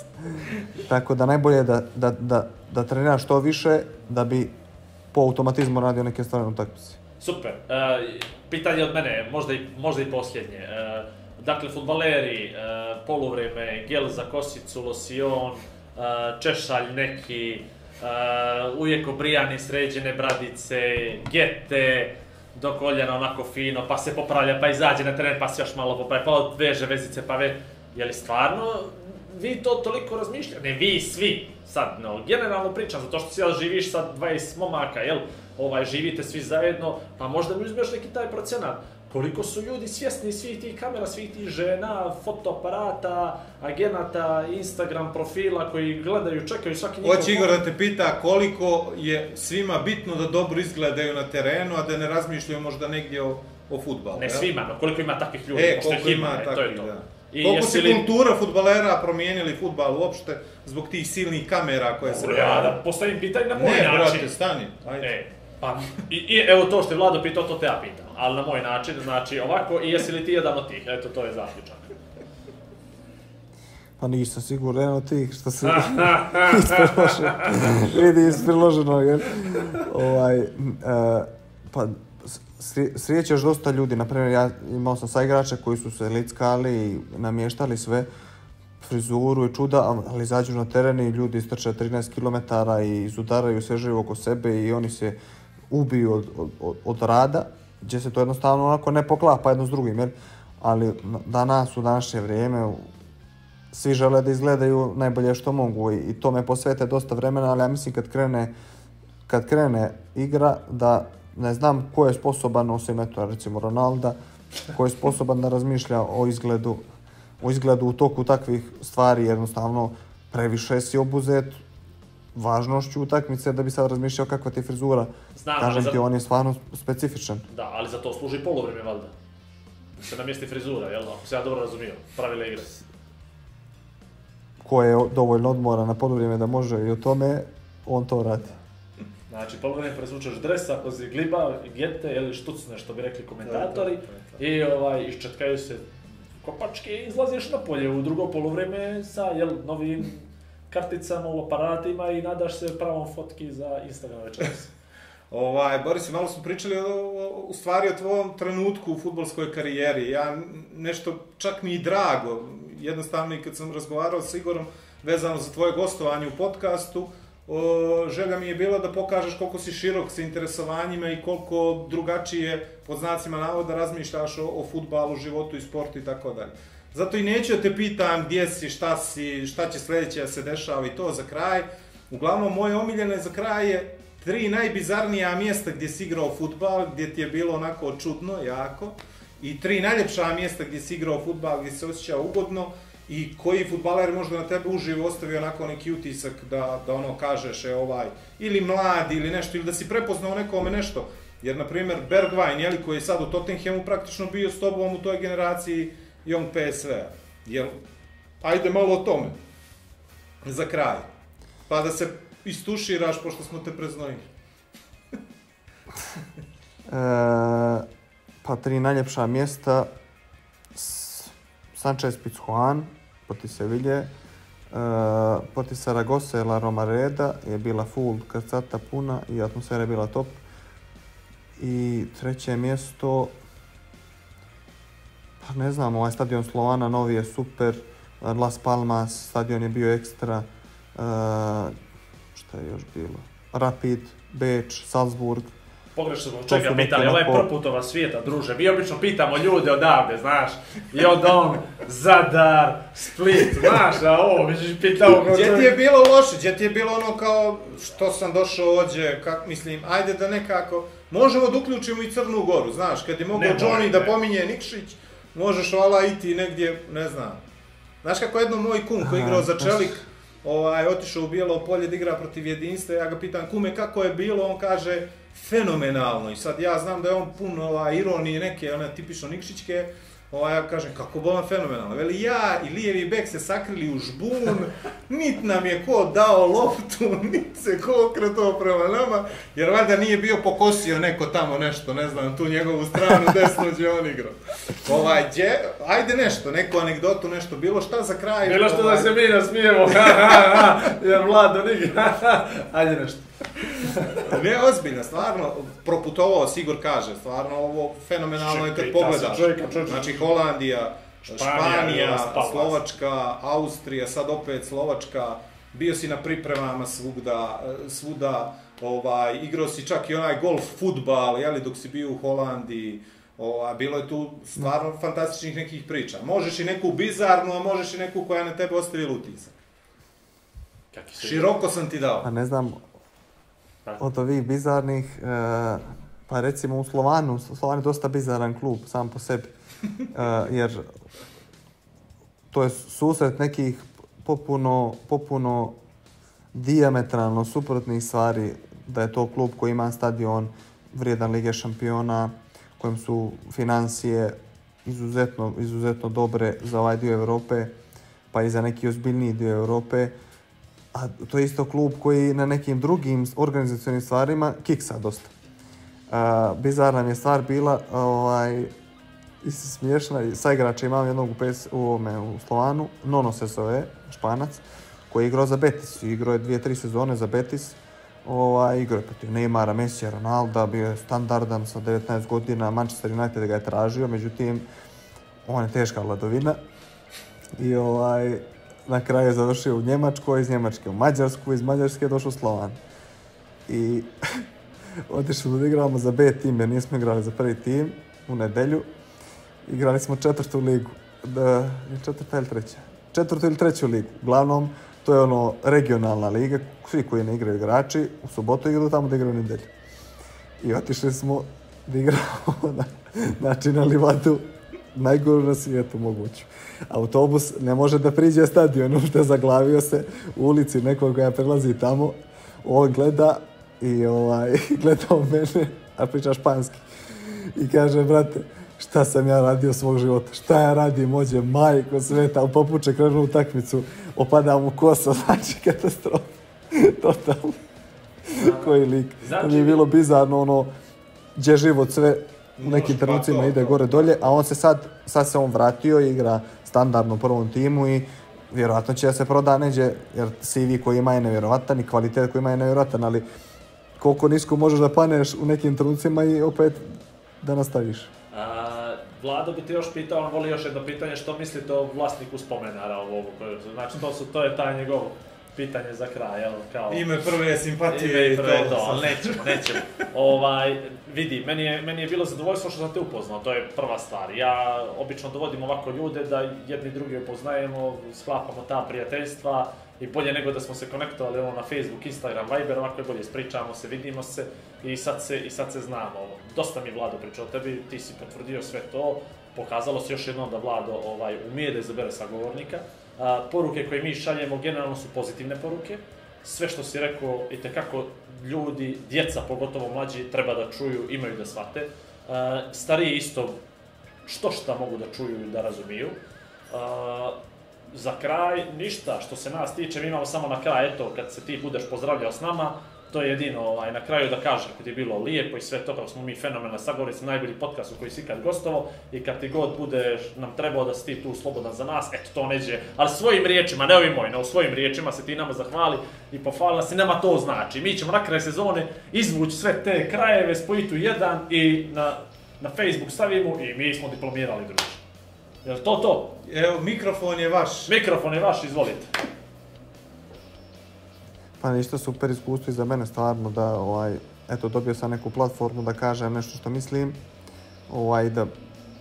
Tako da najbolje je da treniraš što više da bi po automatizmu radio neke stvari na utakmici. Super. Pitanje od mene, možda i posljednje. Dakle, fudbaleri, poluvreme, gel za kosicu, losion, češalj neki, uvijek obrijani, sređene bradice, gete, do koljena onako fino, pa se popravlja, pa izađe na teren, pa se još malo popravlja, pa odveže vezice, pa je li stvarno vi to toliko razmišljate? Ne vi, svi, sad, generalno pričam, zato što si živiš sa 20 momaka, jel? Živite svi zajedno, pa možda mi uzmeš neki taj procenat. Koliko su ljudi svjesni svih tih kamera, svih tih žena, fotoaparata, agenata, Instagram profila koji gledaju, čekaju svaki njihov... Hoće Igor da te pita koliko je svima bitno da dobro izgledaju na terenu, a da ne razmišljaju možda negdje o fudbalu. Ne svima, no koliko ima takvih ljudi, koliko ima takvih, da. Koliko si kultura fudbalera promijenili fudbal uopšte zbog tih silnih kamera koje se... Ja da postavim pitanje na moj način. Ne, brate, stani, ajde. Pa, i evo to što je Vlado pitao, to te ja pitam, ali na moj način, znači ovako, i jesi li ti jedan od tih, eto to je zaključak. Pa nisam sigurno jedan od tih što se vidi ispriloženo, jer pa srijećeš dosta ljudi, naprimjer ja imao sam saigrače koji su se lickali i namještali sve, frizuru i čuda, ali izađu na teren i ljudi istrče 13 km i izudaraju sve živo oko sebe i oni se ubiju od rada, gdje se to jednostavno onako ne poklapa jedno s drugim, jer ali danas u današnje vrijeme svi žele da izgledaju najbolje što mogu i tome posvete dosta vremena, ali ja mislim kad krene igra ne znam ko je sposoban, osim eto, recimo Ronalda, ko je sposoban da razmišlja o izgledu u toku takvih stvari, jednostavno previše si obuzet važnošću utakmice da bi sad razmišljao kakva ti je frizura. Znam, Kažem ti, on je stvarno specifičan. Da, ali za to služi poluvreme, valjda. Da se namjesti frizura, jel? Ako se ja dobro razumio, pravila igre. Ko je dovoljno odmoran na poluvrijeme da može i o tome, on to radi. Znači, poluvreme presvučeš dres, ako si gliba, gete ili štucne, što bi rekli komentatori, i iščetkaju se kopačke i izlaziš na polje u drugo poluvreme sa novim karticama u aparatima i nadaš se pravom fotki za Instagram večeras. Boris, malo smo pričali u stvari o tvojom trenutku u fudbalskoj karijeri. Ja nešto, čak mi i drago, jednostavno i kad sam razgovarao s Igorom vezano za tvoje gostovanje u podcastu, želja mi je bila da pokažeš koliko si širok sa interesovanjima i koliko drugačije, pod znacima navoda, razmišljaš o fudbalu, životu i sportu i tako dalje. Zato i neću da te pitam gdje si, šta će sljedeće da se dešava i to za kraj. Uglavnom, moje omiljene za kraj je 3 najbizarnija mjesta gdje si igrao fudbal, gdje ti je bilo onako čudno, jako. I 3 najljepša mjesta gdje si igrao fudbal, gdje se osjećao ugodno. I koji fudbaler možda na tebe uživo ostavio onako neki utisak da ono kažeš ili mlad ili nešto, ili da si prepoznao nekome nešto. Jer, na primjer, Bergwijn, koji je sad u Tottenhamu praktično bio s tobom u toj generaciji Young PSV-a. Ajde malo o tome, za kraj. Pa da se istuširaš, pošto smo te preznojili. Pa 3 najljepša mjesta. Sanchez Pizjuan, proti Sevilje, proti Saragosse La Romareda je bila full krcata puna i atmosfera je bila top. I 3. mjesto, pa ne znam, stadion Slovana novi je super, Las Palmas, stadion je bio ekstra, šta je još bilo, Rapid, Beč, Salzburg. Pogrešno smo čega pitali, ovo je proputova svijeta, druže. Mi obično pitamo ljude odavde, znaš. I on, Zadar, Split, znaš, a ovo, mi ćeš pitao... Gdje ti je bilo loše? Gdje ti je bilo ono kao, što sam došao ovdje, mislim, ajde da nekako... Možemo da uključimo i Crnu Goru, znaš, kad je mogao Johnny da pominje Nikšić, možeš iti negdje, ne znam. Znaš kako jedno moj kum koji je igrao za Čelik, otišao u Bijelo Polje da igra protiv Jedinstva, ja ga pitam, kume, kako je bilo, on kaže, fenomenalno. I sad ja znam da je on pun ironije neke, one tipično Nikšićke, ja kažem, kako bolan fenomenalno. Veli, ja i lijevi bek se sakrili u žbun, nit nam je ko dao loptu, nit se ko okretao prema nama, jer valjda nije bio pokosio neko tamo nešto, ne znam, tu njegovu stranu desnu gdje on igrao. Ajde nešto, neku anegdotu, nešto, bilo šta za kraj. Bilo što da se mi nasmijemo, jer Vlado nigra, ajde nešto. Ne, ozbiljno, stvarno, proputovao, Sigor kaže, stvarno ovo fenomenalno je kad pogledaš. Znači Holandija, Španija, Slovačka, Austrija, sad opet Slovačka, bio si na pripremama svuda, igrao si čak i onaj golf fudbal, dok si bio u Holandiji, bilo je tu stvarno fantastičnih nekih priča. Možeš i neku bizarnu, a možeš i neku koja na tebe ostavila utisak. Široko sam ti dao. Pa ne znam, od ovih bizarnih, pa recimo u Slovan je dosta bizaran klub sam po sebi, jer to je susret nekih popuno dijametralno suprotnih stvari, da je to klub koji ima stadion vrijedan Lige šampiona, kojem su financije izuzetno dobre za ovaj dio Europe, pa i za neki ozbiljniji dio Europe. A to je isto klub koji na nekim drugim organizacionim stvarima kiksa dosta. Bizarna mi je stvar bila, smiješna, sa igrača imam jednog u Slovanu, Nono se zove, Španac, koji je igrao za Betis. Igrao je 2-3 sezone za Betis. Igrao je protiv Neymara, Messija, Ronalda, bio je standardan sa 19 godina, Manchester United ga je tražio, međutim, on je teška vladovina. I na kraju je završio u Njemačkoj, iz Njemačke u Mađarsku, iz Mađarske je došao u Slovan. I otišli da igramo za B tim, jer nismo igrali za prvi tim u nedjelju. Igrali smo 4. ligu, 4. ili 3. 4. ili 3. ligu. Uglavnom, to je regionalna liga, svi koji ne igraju igrači, u subotu igraju tamo da igraju u nedjelju. i otišli smo da igramo znači na livadu, najgoru na svijetu moguću. Autobus ne može da priđe stadionu, što je zaglavio se u ulici nekog koja prelazi tamo, on gleda i gledao mene, a priča španski. I kaže, brate, šta sam ja radio svog života, šta ja radim, ođe, majko sveta, ali popuče krenu utakmicu, opadam u kosa, znači katastrofa, totalno. Koji lik, to mi je bilo bizarno, ono, gdje život sve u nekim trenucima ide gore dolje, a on se sad se on vratio i igra standardno u prvom timu i vjerojatno će da se proda neđe, jer CV koji ima je nevjerovatan i kvalitet koji ima je nevjerovatan, ali koliko nisko možeš da paneš u nekim trenucima i opet da nastaviš. Vlado bi te još pitao, on voli još jedno pitanje, što mislite o vlasniku spomenara ovog, znači to je taj njegov pitanje za kraj, jel, kao... Ime prve simpatije i to, ali nećemo. Vidi, meni je bilo zadovoljstvo što sam te upoznao, to je prva stvar. Ja obično dovodim ovako ljude da jedni drugi upoznajemo, sklapamo ta prijateljstva i bolje nego da smo se konektovali na Facebook, Instagram, Viber, ovako je bolje, ispričamo se, vidimo se i sad se znamo. Dosta mi Vlado pričao o tebi, ti si potvrdio sve to, pokazalo se još jednom da Vlado umije da izabere sagovornika. Poruke koje mi šaljemo generalno su pozitivne poruke. Sve što si rekao, itekako ljudi, djeca, pogotovo mlađi, treba da čuju, imaju da shvate. Stariji isto šta mogu da čuju i da razumiju. Za kraj, ništa što se nas tiče, mi imamo samo na kraj, eto, kad se ti budeš pozdravljao s nama, to je jedino na kraju da kažem, kad je bilo lijepo i sve to, kako smo mi fenomenalni sagovornici, najbolji podcast u koji si ikad gostovao i kad ti god budeš nam trebao da si ti tu slobodan za nas, eto to neđe, ali svojim riječima, ne ovim mojim, u svojim riječima se ti nama zahvali i pohvali nas i nama to znači. Mi ćemo na kraju sezone izvući sve te krajeve, spojiti u jedan i na Facebook stavimo i mi smo diplomirali, druže. Jel to? Evo, mikrofon je vaš. Mikrofon je vaš, izvolite. Pa ništa, super iskustvo i za mene stvarno da, eto, dobio sam neku platformu da kažem nešto što mislim, da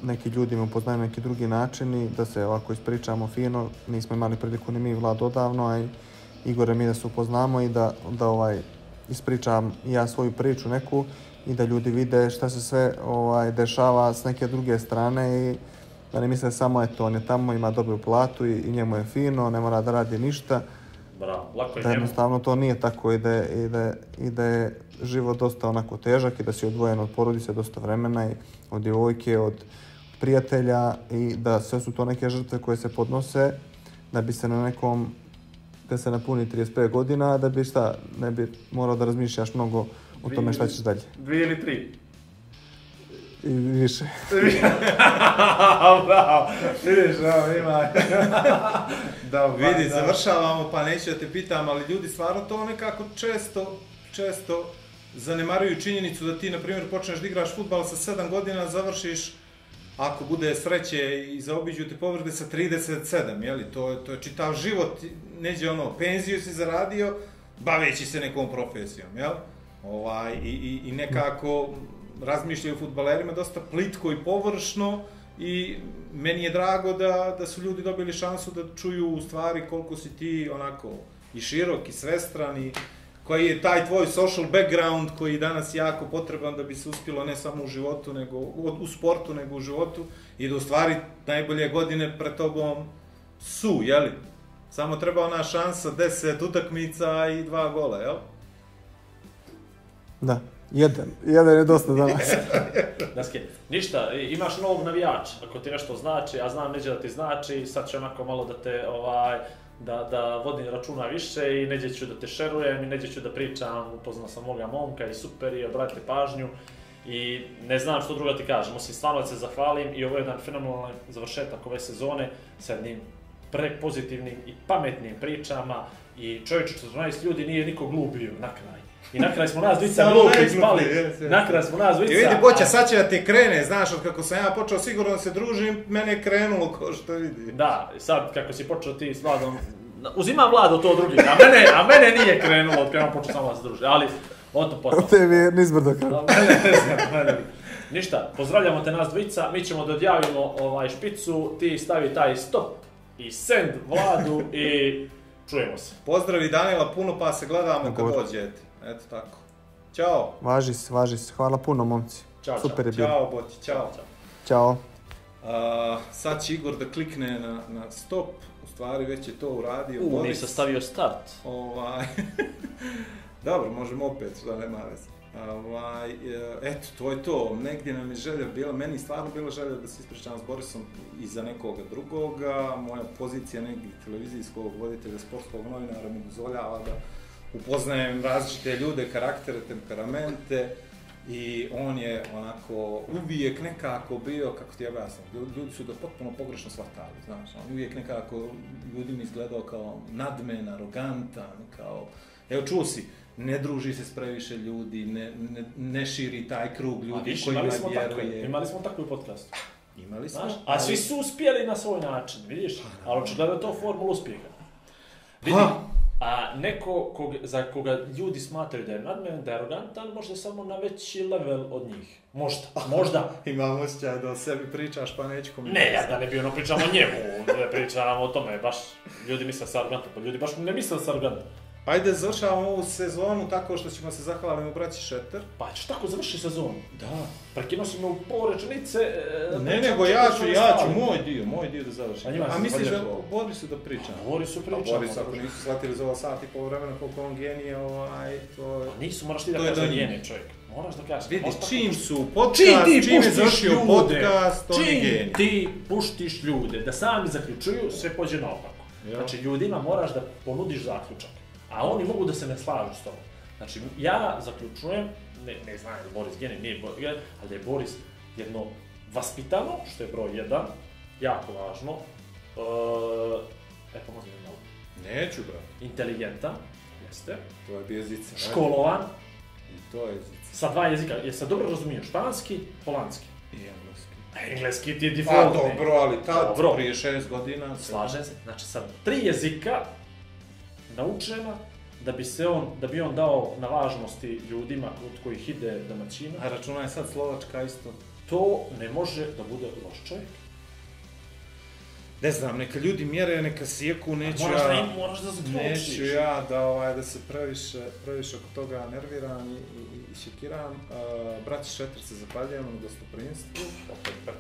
neki ljudi me upoznaju na neki drugi način i da se ovako ispričamo fino. Nismo imali priliku ni mi Vlado odavno, a i Igore mi da se upoznamo i da ispričam i ja svoju priču neku i da ljudi vide šta se sve dešava s neke druge strane i da ne misle samo, eto, on je tamo, ima dobru platu i njemu je fino, ne mora da radi ništa. Bravo, lako je da njemu. Jednostavno to nije tako i da je život dosta onako težak i da si odvojen od porodice dosta vremena i od djevojke, od prijatelja i da sve su to neke žrtve koje se podnose da bi se na nekom, da se napuni 35 godina, da bi ne bi morao da razmišljaš mnogo o tome šta ćeš dalje. 2 ili 3? I više. Bravo, vidiš, ima. Vidi, završavamo, pa neću da te pitam, ali ljudi stvarno to nekako često zanemaruju činjenicu da ti, na primjer, počneš da igraš fudbal sa 7 godina, završiš, ako bude sreće i zaobiđu te povrede, sa 37, jeli? To je čitav život, neđe penziju si zaradio, baveći se nekom profesijom, jel? I nekako razmišljaju fudbalerima dosta plitko i površno i meni je drago da su ljudi dobili šansu da čuju u stvari koliko si ti onako i širok i svestran i koji je taj tvoj social background koji je danas jako potreban da bi se uspjelo ne samo u životu, nego u sportu, nego u životu i da u stvari najbolje godine pred tobom su, jeli? Samo treba ona šansa, 10 utakmica i 2 gola, jel? Da. Jedan je dosta danas. Ništa, imaš novog navijača, ako ti nešto znači, a znam neđe da ti znači, sad ću onako malo da te, da vodim računa više i neđe ću da te šerujem i neđe ću da pričam, upoznao sam moga momka i super i obratite pažnju i ne znam što drugo ti kažem, osim stvarno da se zahvalim i ovo je jedan fenomenalan završetak ove sezone sa jednim prepozitivnim i pametnim pričama i čovječe 14 ljudi nije niko glubio na kraj. I na kraju smo nas dvica glupi spali. Na kraju smo nas dvica... I vidi, Boća, sad će da ti krene, znaš, od kako sam ja počeo sigurno da se družim, mene je krenulo ko što vidi. Da, sad kako si počeo ti s Vladom, uzimam Vlado to drugi, a mene nije krenulo od kada počeo samo da se družim, ali o to potom. O tebi je nizbrdo kao. Ništa, pozdravljamo te nas dvica, mi ćemo da odjavimo špicu, ti stavi taj stop i send Vladu i čujemo se. Pozdravi Danila puno pa se gledamo kad dođete. Eto tako. Ćao. Važi se. Hvala puno, momci. Ćao, Super je bilo. Ćao, Boti, čao. Ćao. Sad će Igor da klikne na stop, u stvari već je to uradio. Boris. Nisam stavio start. Dobro, možemo opet, da nema veze. Eto, to je to. Negdje nam je želja bila, meni stvarno bila želja da se ispričam s Borisom i za nekoga drugoga. Moja pozicija negdje televizijskog voditelja, sportskog novinara mi dozvoljava da upoznajem različite ljude, karaktere, temperamente. I on je onako uvijek nekako bio, kako ti objasnim, ljudi su ga potpuno pogrešno shvatali, znaš, on uvijek nekako ljudima izgledao kao nadmen, arogantan, kao, evo čuo si, ne druži se s previše ljudi, ne širi taj krug ljudi koji ne vjeruje. Imali smo takvu podcast. Imali smo. Znaš, a svi su uspjeli na svoj način, vidiš, ali očigledno je to formula uspjeha. Vidi, a neko za koga ljudi smatraju da je nadmen, da je arogantan, možda samo na veći level od njih. Možda. Imam osjećaj da o sebi pričaš pa neću komentirati. Ne, ja da ne bio, pričamo o njemu, da pričamo o tome, baš ljudi misle da se arogantan, pa ljudi baš ne misle da se arogantan. Ajde, završavamo ovu sezonu tako što ćemo se zahvaliti u braći Šeter. Pa ćeš tako završi sezonu? Da. Prekinuo si me u pol rečenice. Ne, nego ja ću moj dio da završim. A misliš da Borisu da pričam? Borisu pričam. Boris, ako nisu shvatili za ovo sat i pol vremena koliko on genije, to je... Pa nisu, moraš ti da kažeš genije čovjek. Moraš da kažeš. Vidi, čim su podcast, čim je završio podcast, on je genije. Čim ti puštiš ljude da sami zaključuju, sve pođe naopako. Znači, ljudima moraš da ponudiš zaključak. A oni mogu da se ne slažu s tobom. Znači, ja zaključujem, ne znam je Boris genij, nije Boris genij, ali da je Boris jedno vaspitano, što je broj 1, jako važno, pomozi mi malo. Neću, bro. Inteligentan, jeste. To je jezica. Školovan. I to je jezica. Sa 2 jezika, se dobro razumije, španski, holandski. I engleski. Engleski ti je default. Pa dobro, ali tad, prije 6 godina... Slažem se, znači sa 3 jezika naučena, da bi on dao na važnosti ljudima od kojih ide domaćina. A računaj sad Slovačka isto. To ne može da bude loš čovjek. Ne znam, neka ljudi mjere, neka sjeku, neću ja da se previše oko toga nerviram i šekiram. Braći Šeter se zahvaljujemo na gostoprinstvu.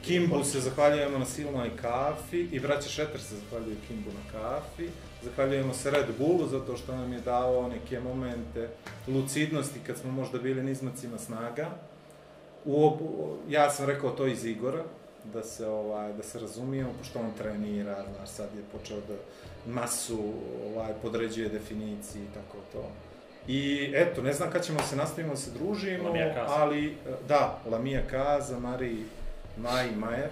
Kimbu se zahvaljujemo na silnoj kafi i braći Šeter se zahvaljuju Kimbu na kafi. Zahvaljujemo se Red Bullu zato što nam je dao neke momente lucidnosti kad smo možda bili na izmacima snaga. Ja sam rekao to iz Igora, da se razumijemo, pošto on trenira, znaš, sad je počeo da masu podređuje definiciji i tako to. I eto, ne znam kad ćemo se nastavimo da se družimo, ali da, Lamija Kaza, Maji Majer,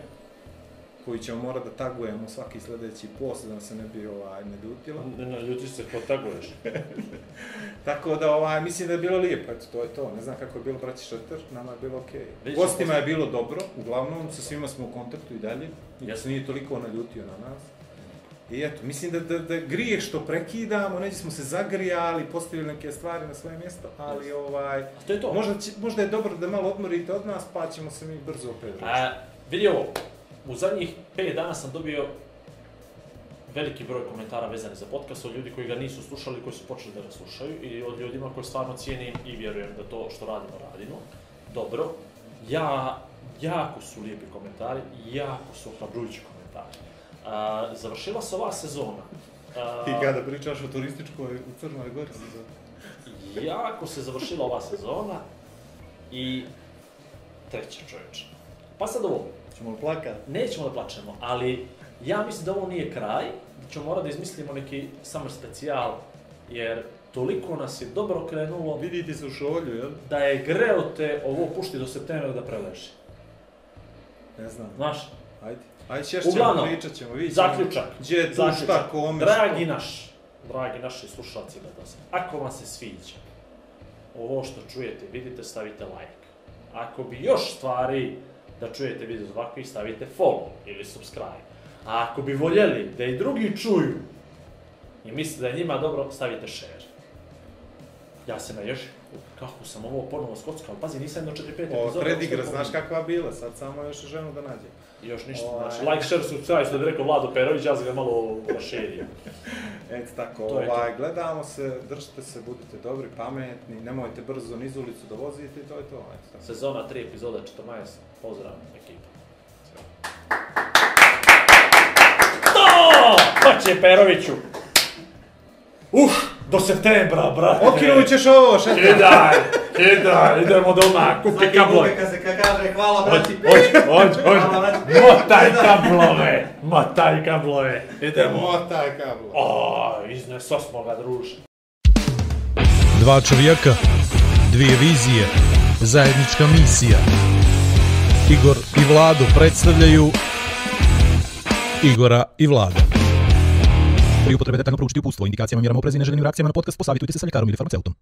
koji ćemo morati da tagujemo svaki sljedeći post, da nam se ne bi ne ljutilo. Ne ljutiš se ko taguješ. Tako da, mislim da je bilo lijepo, eto, to je to. Ne znam kako je bilo braći Šeter, nama je bilo okej. Gostima je bilo dobro, uglavnom, sa svima smo u kontaktu i dalje. Ja se nije toliko naljutio na nas. I eto, mislim da grijeh što prekidamo, neđe smo se zagrijali, postavili neke stvari na svoje mjesto, ali to je to. Možda je dobro da malo odmorite od nas, pa ćemo se mi brzo opet družiti. Vidi ovo. U zadnjih 5 dana sam dobio veliki broj komentara vezanih za podcast od ljudi koji ga nisu slušali, koji su počeli da ga slušaju i od ljudima koji stvarno cijenim i vjerujem da to što radimo. Dobro. Jako su lijepi komentari i jako su ohrabrujući komentari. Završila se ova sezona. Ti kada pričaš o turističkoj u Crnoj Gori sezoni. Jako se završila ova sezona i treća čovječe. Pa sad ovo. Ćemo li plakati? Nećemo da plačemo, ali ja mislim da ovo nije kraj, da ćemo morati da izmislimo neki summer specijal, jer toliko nas je dobro krenulo. Vidite se u šolju, jel? Da je greo te ovo pušti do septembra da preleži. Ne znam. Znaš? Ajde, ćemo, pričat ćemo, vidjet ćemo. Zaključak. Gdje je tu šta, kome, dragi naši slušalci, ako vam se sviđa ovo što čujete, vidite, stavite like. Ako bi još stvari da čujete video ovakvih, stavite follow ili subscribe. A ako bi voljeli da i drugi čuju i mislite da je njima dobro, stavite share. Ja se naježim, kako sam ovo ponovo skockao, pazi, nisam jedno 4-5 epizoda. Ovo predigra, znaš kakva bila, sad samo još ženu da nađe. I još ništa, znači, like, share, subscribe, što bi rekao Vlado Perović, ja sam ga malo raširio. Eto tako, gledamo se, držite se, budite dobri, pametni, nemojte brzo niz ulicu da vozite i to je to. Eto tako. Sezona 3, epizoda 14, pozdrav ekipa. Hoće Peroviću! Do septembra, brate! Okinut ćeš ovo, šetam! Kidaj, idemo doma, kupi kablove! Kad se kaže hvala brati! Hoć! Motaj kablove! Idemo! Motaj kablove! Izneso smo ga, druže. Dva čovjeka, dvije vizije, zajednička misija. Igor i Vlado predstavljaju Igora i Vlada. Pri upotrebi detaljno proučiti uputstvo, indikacijama, mjerama opreza i neželjenim reakcijama na podcast posavitujte se sa ljekarom ili farmaceutom.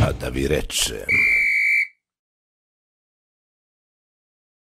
A da vi rečem...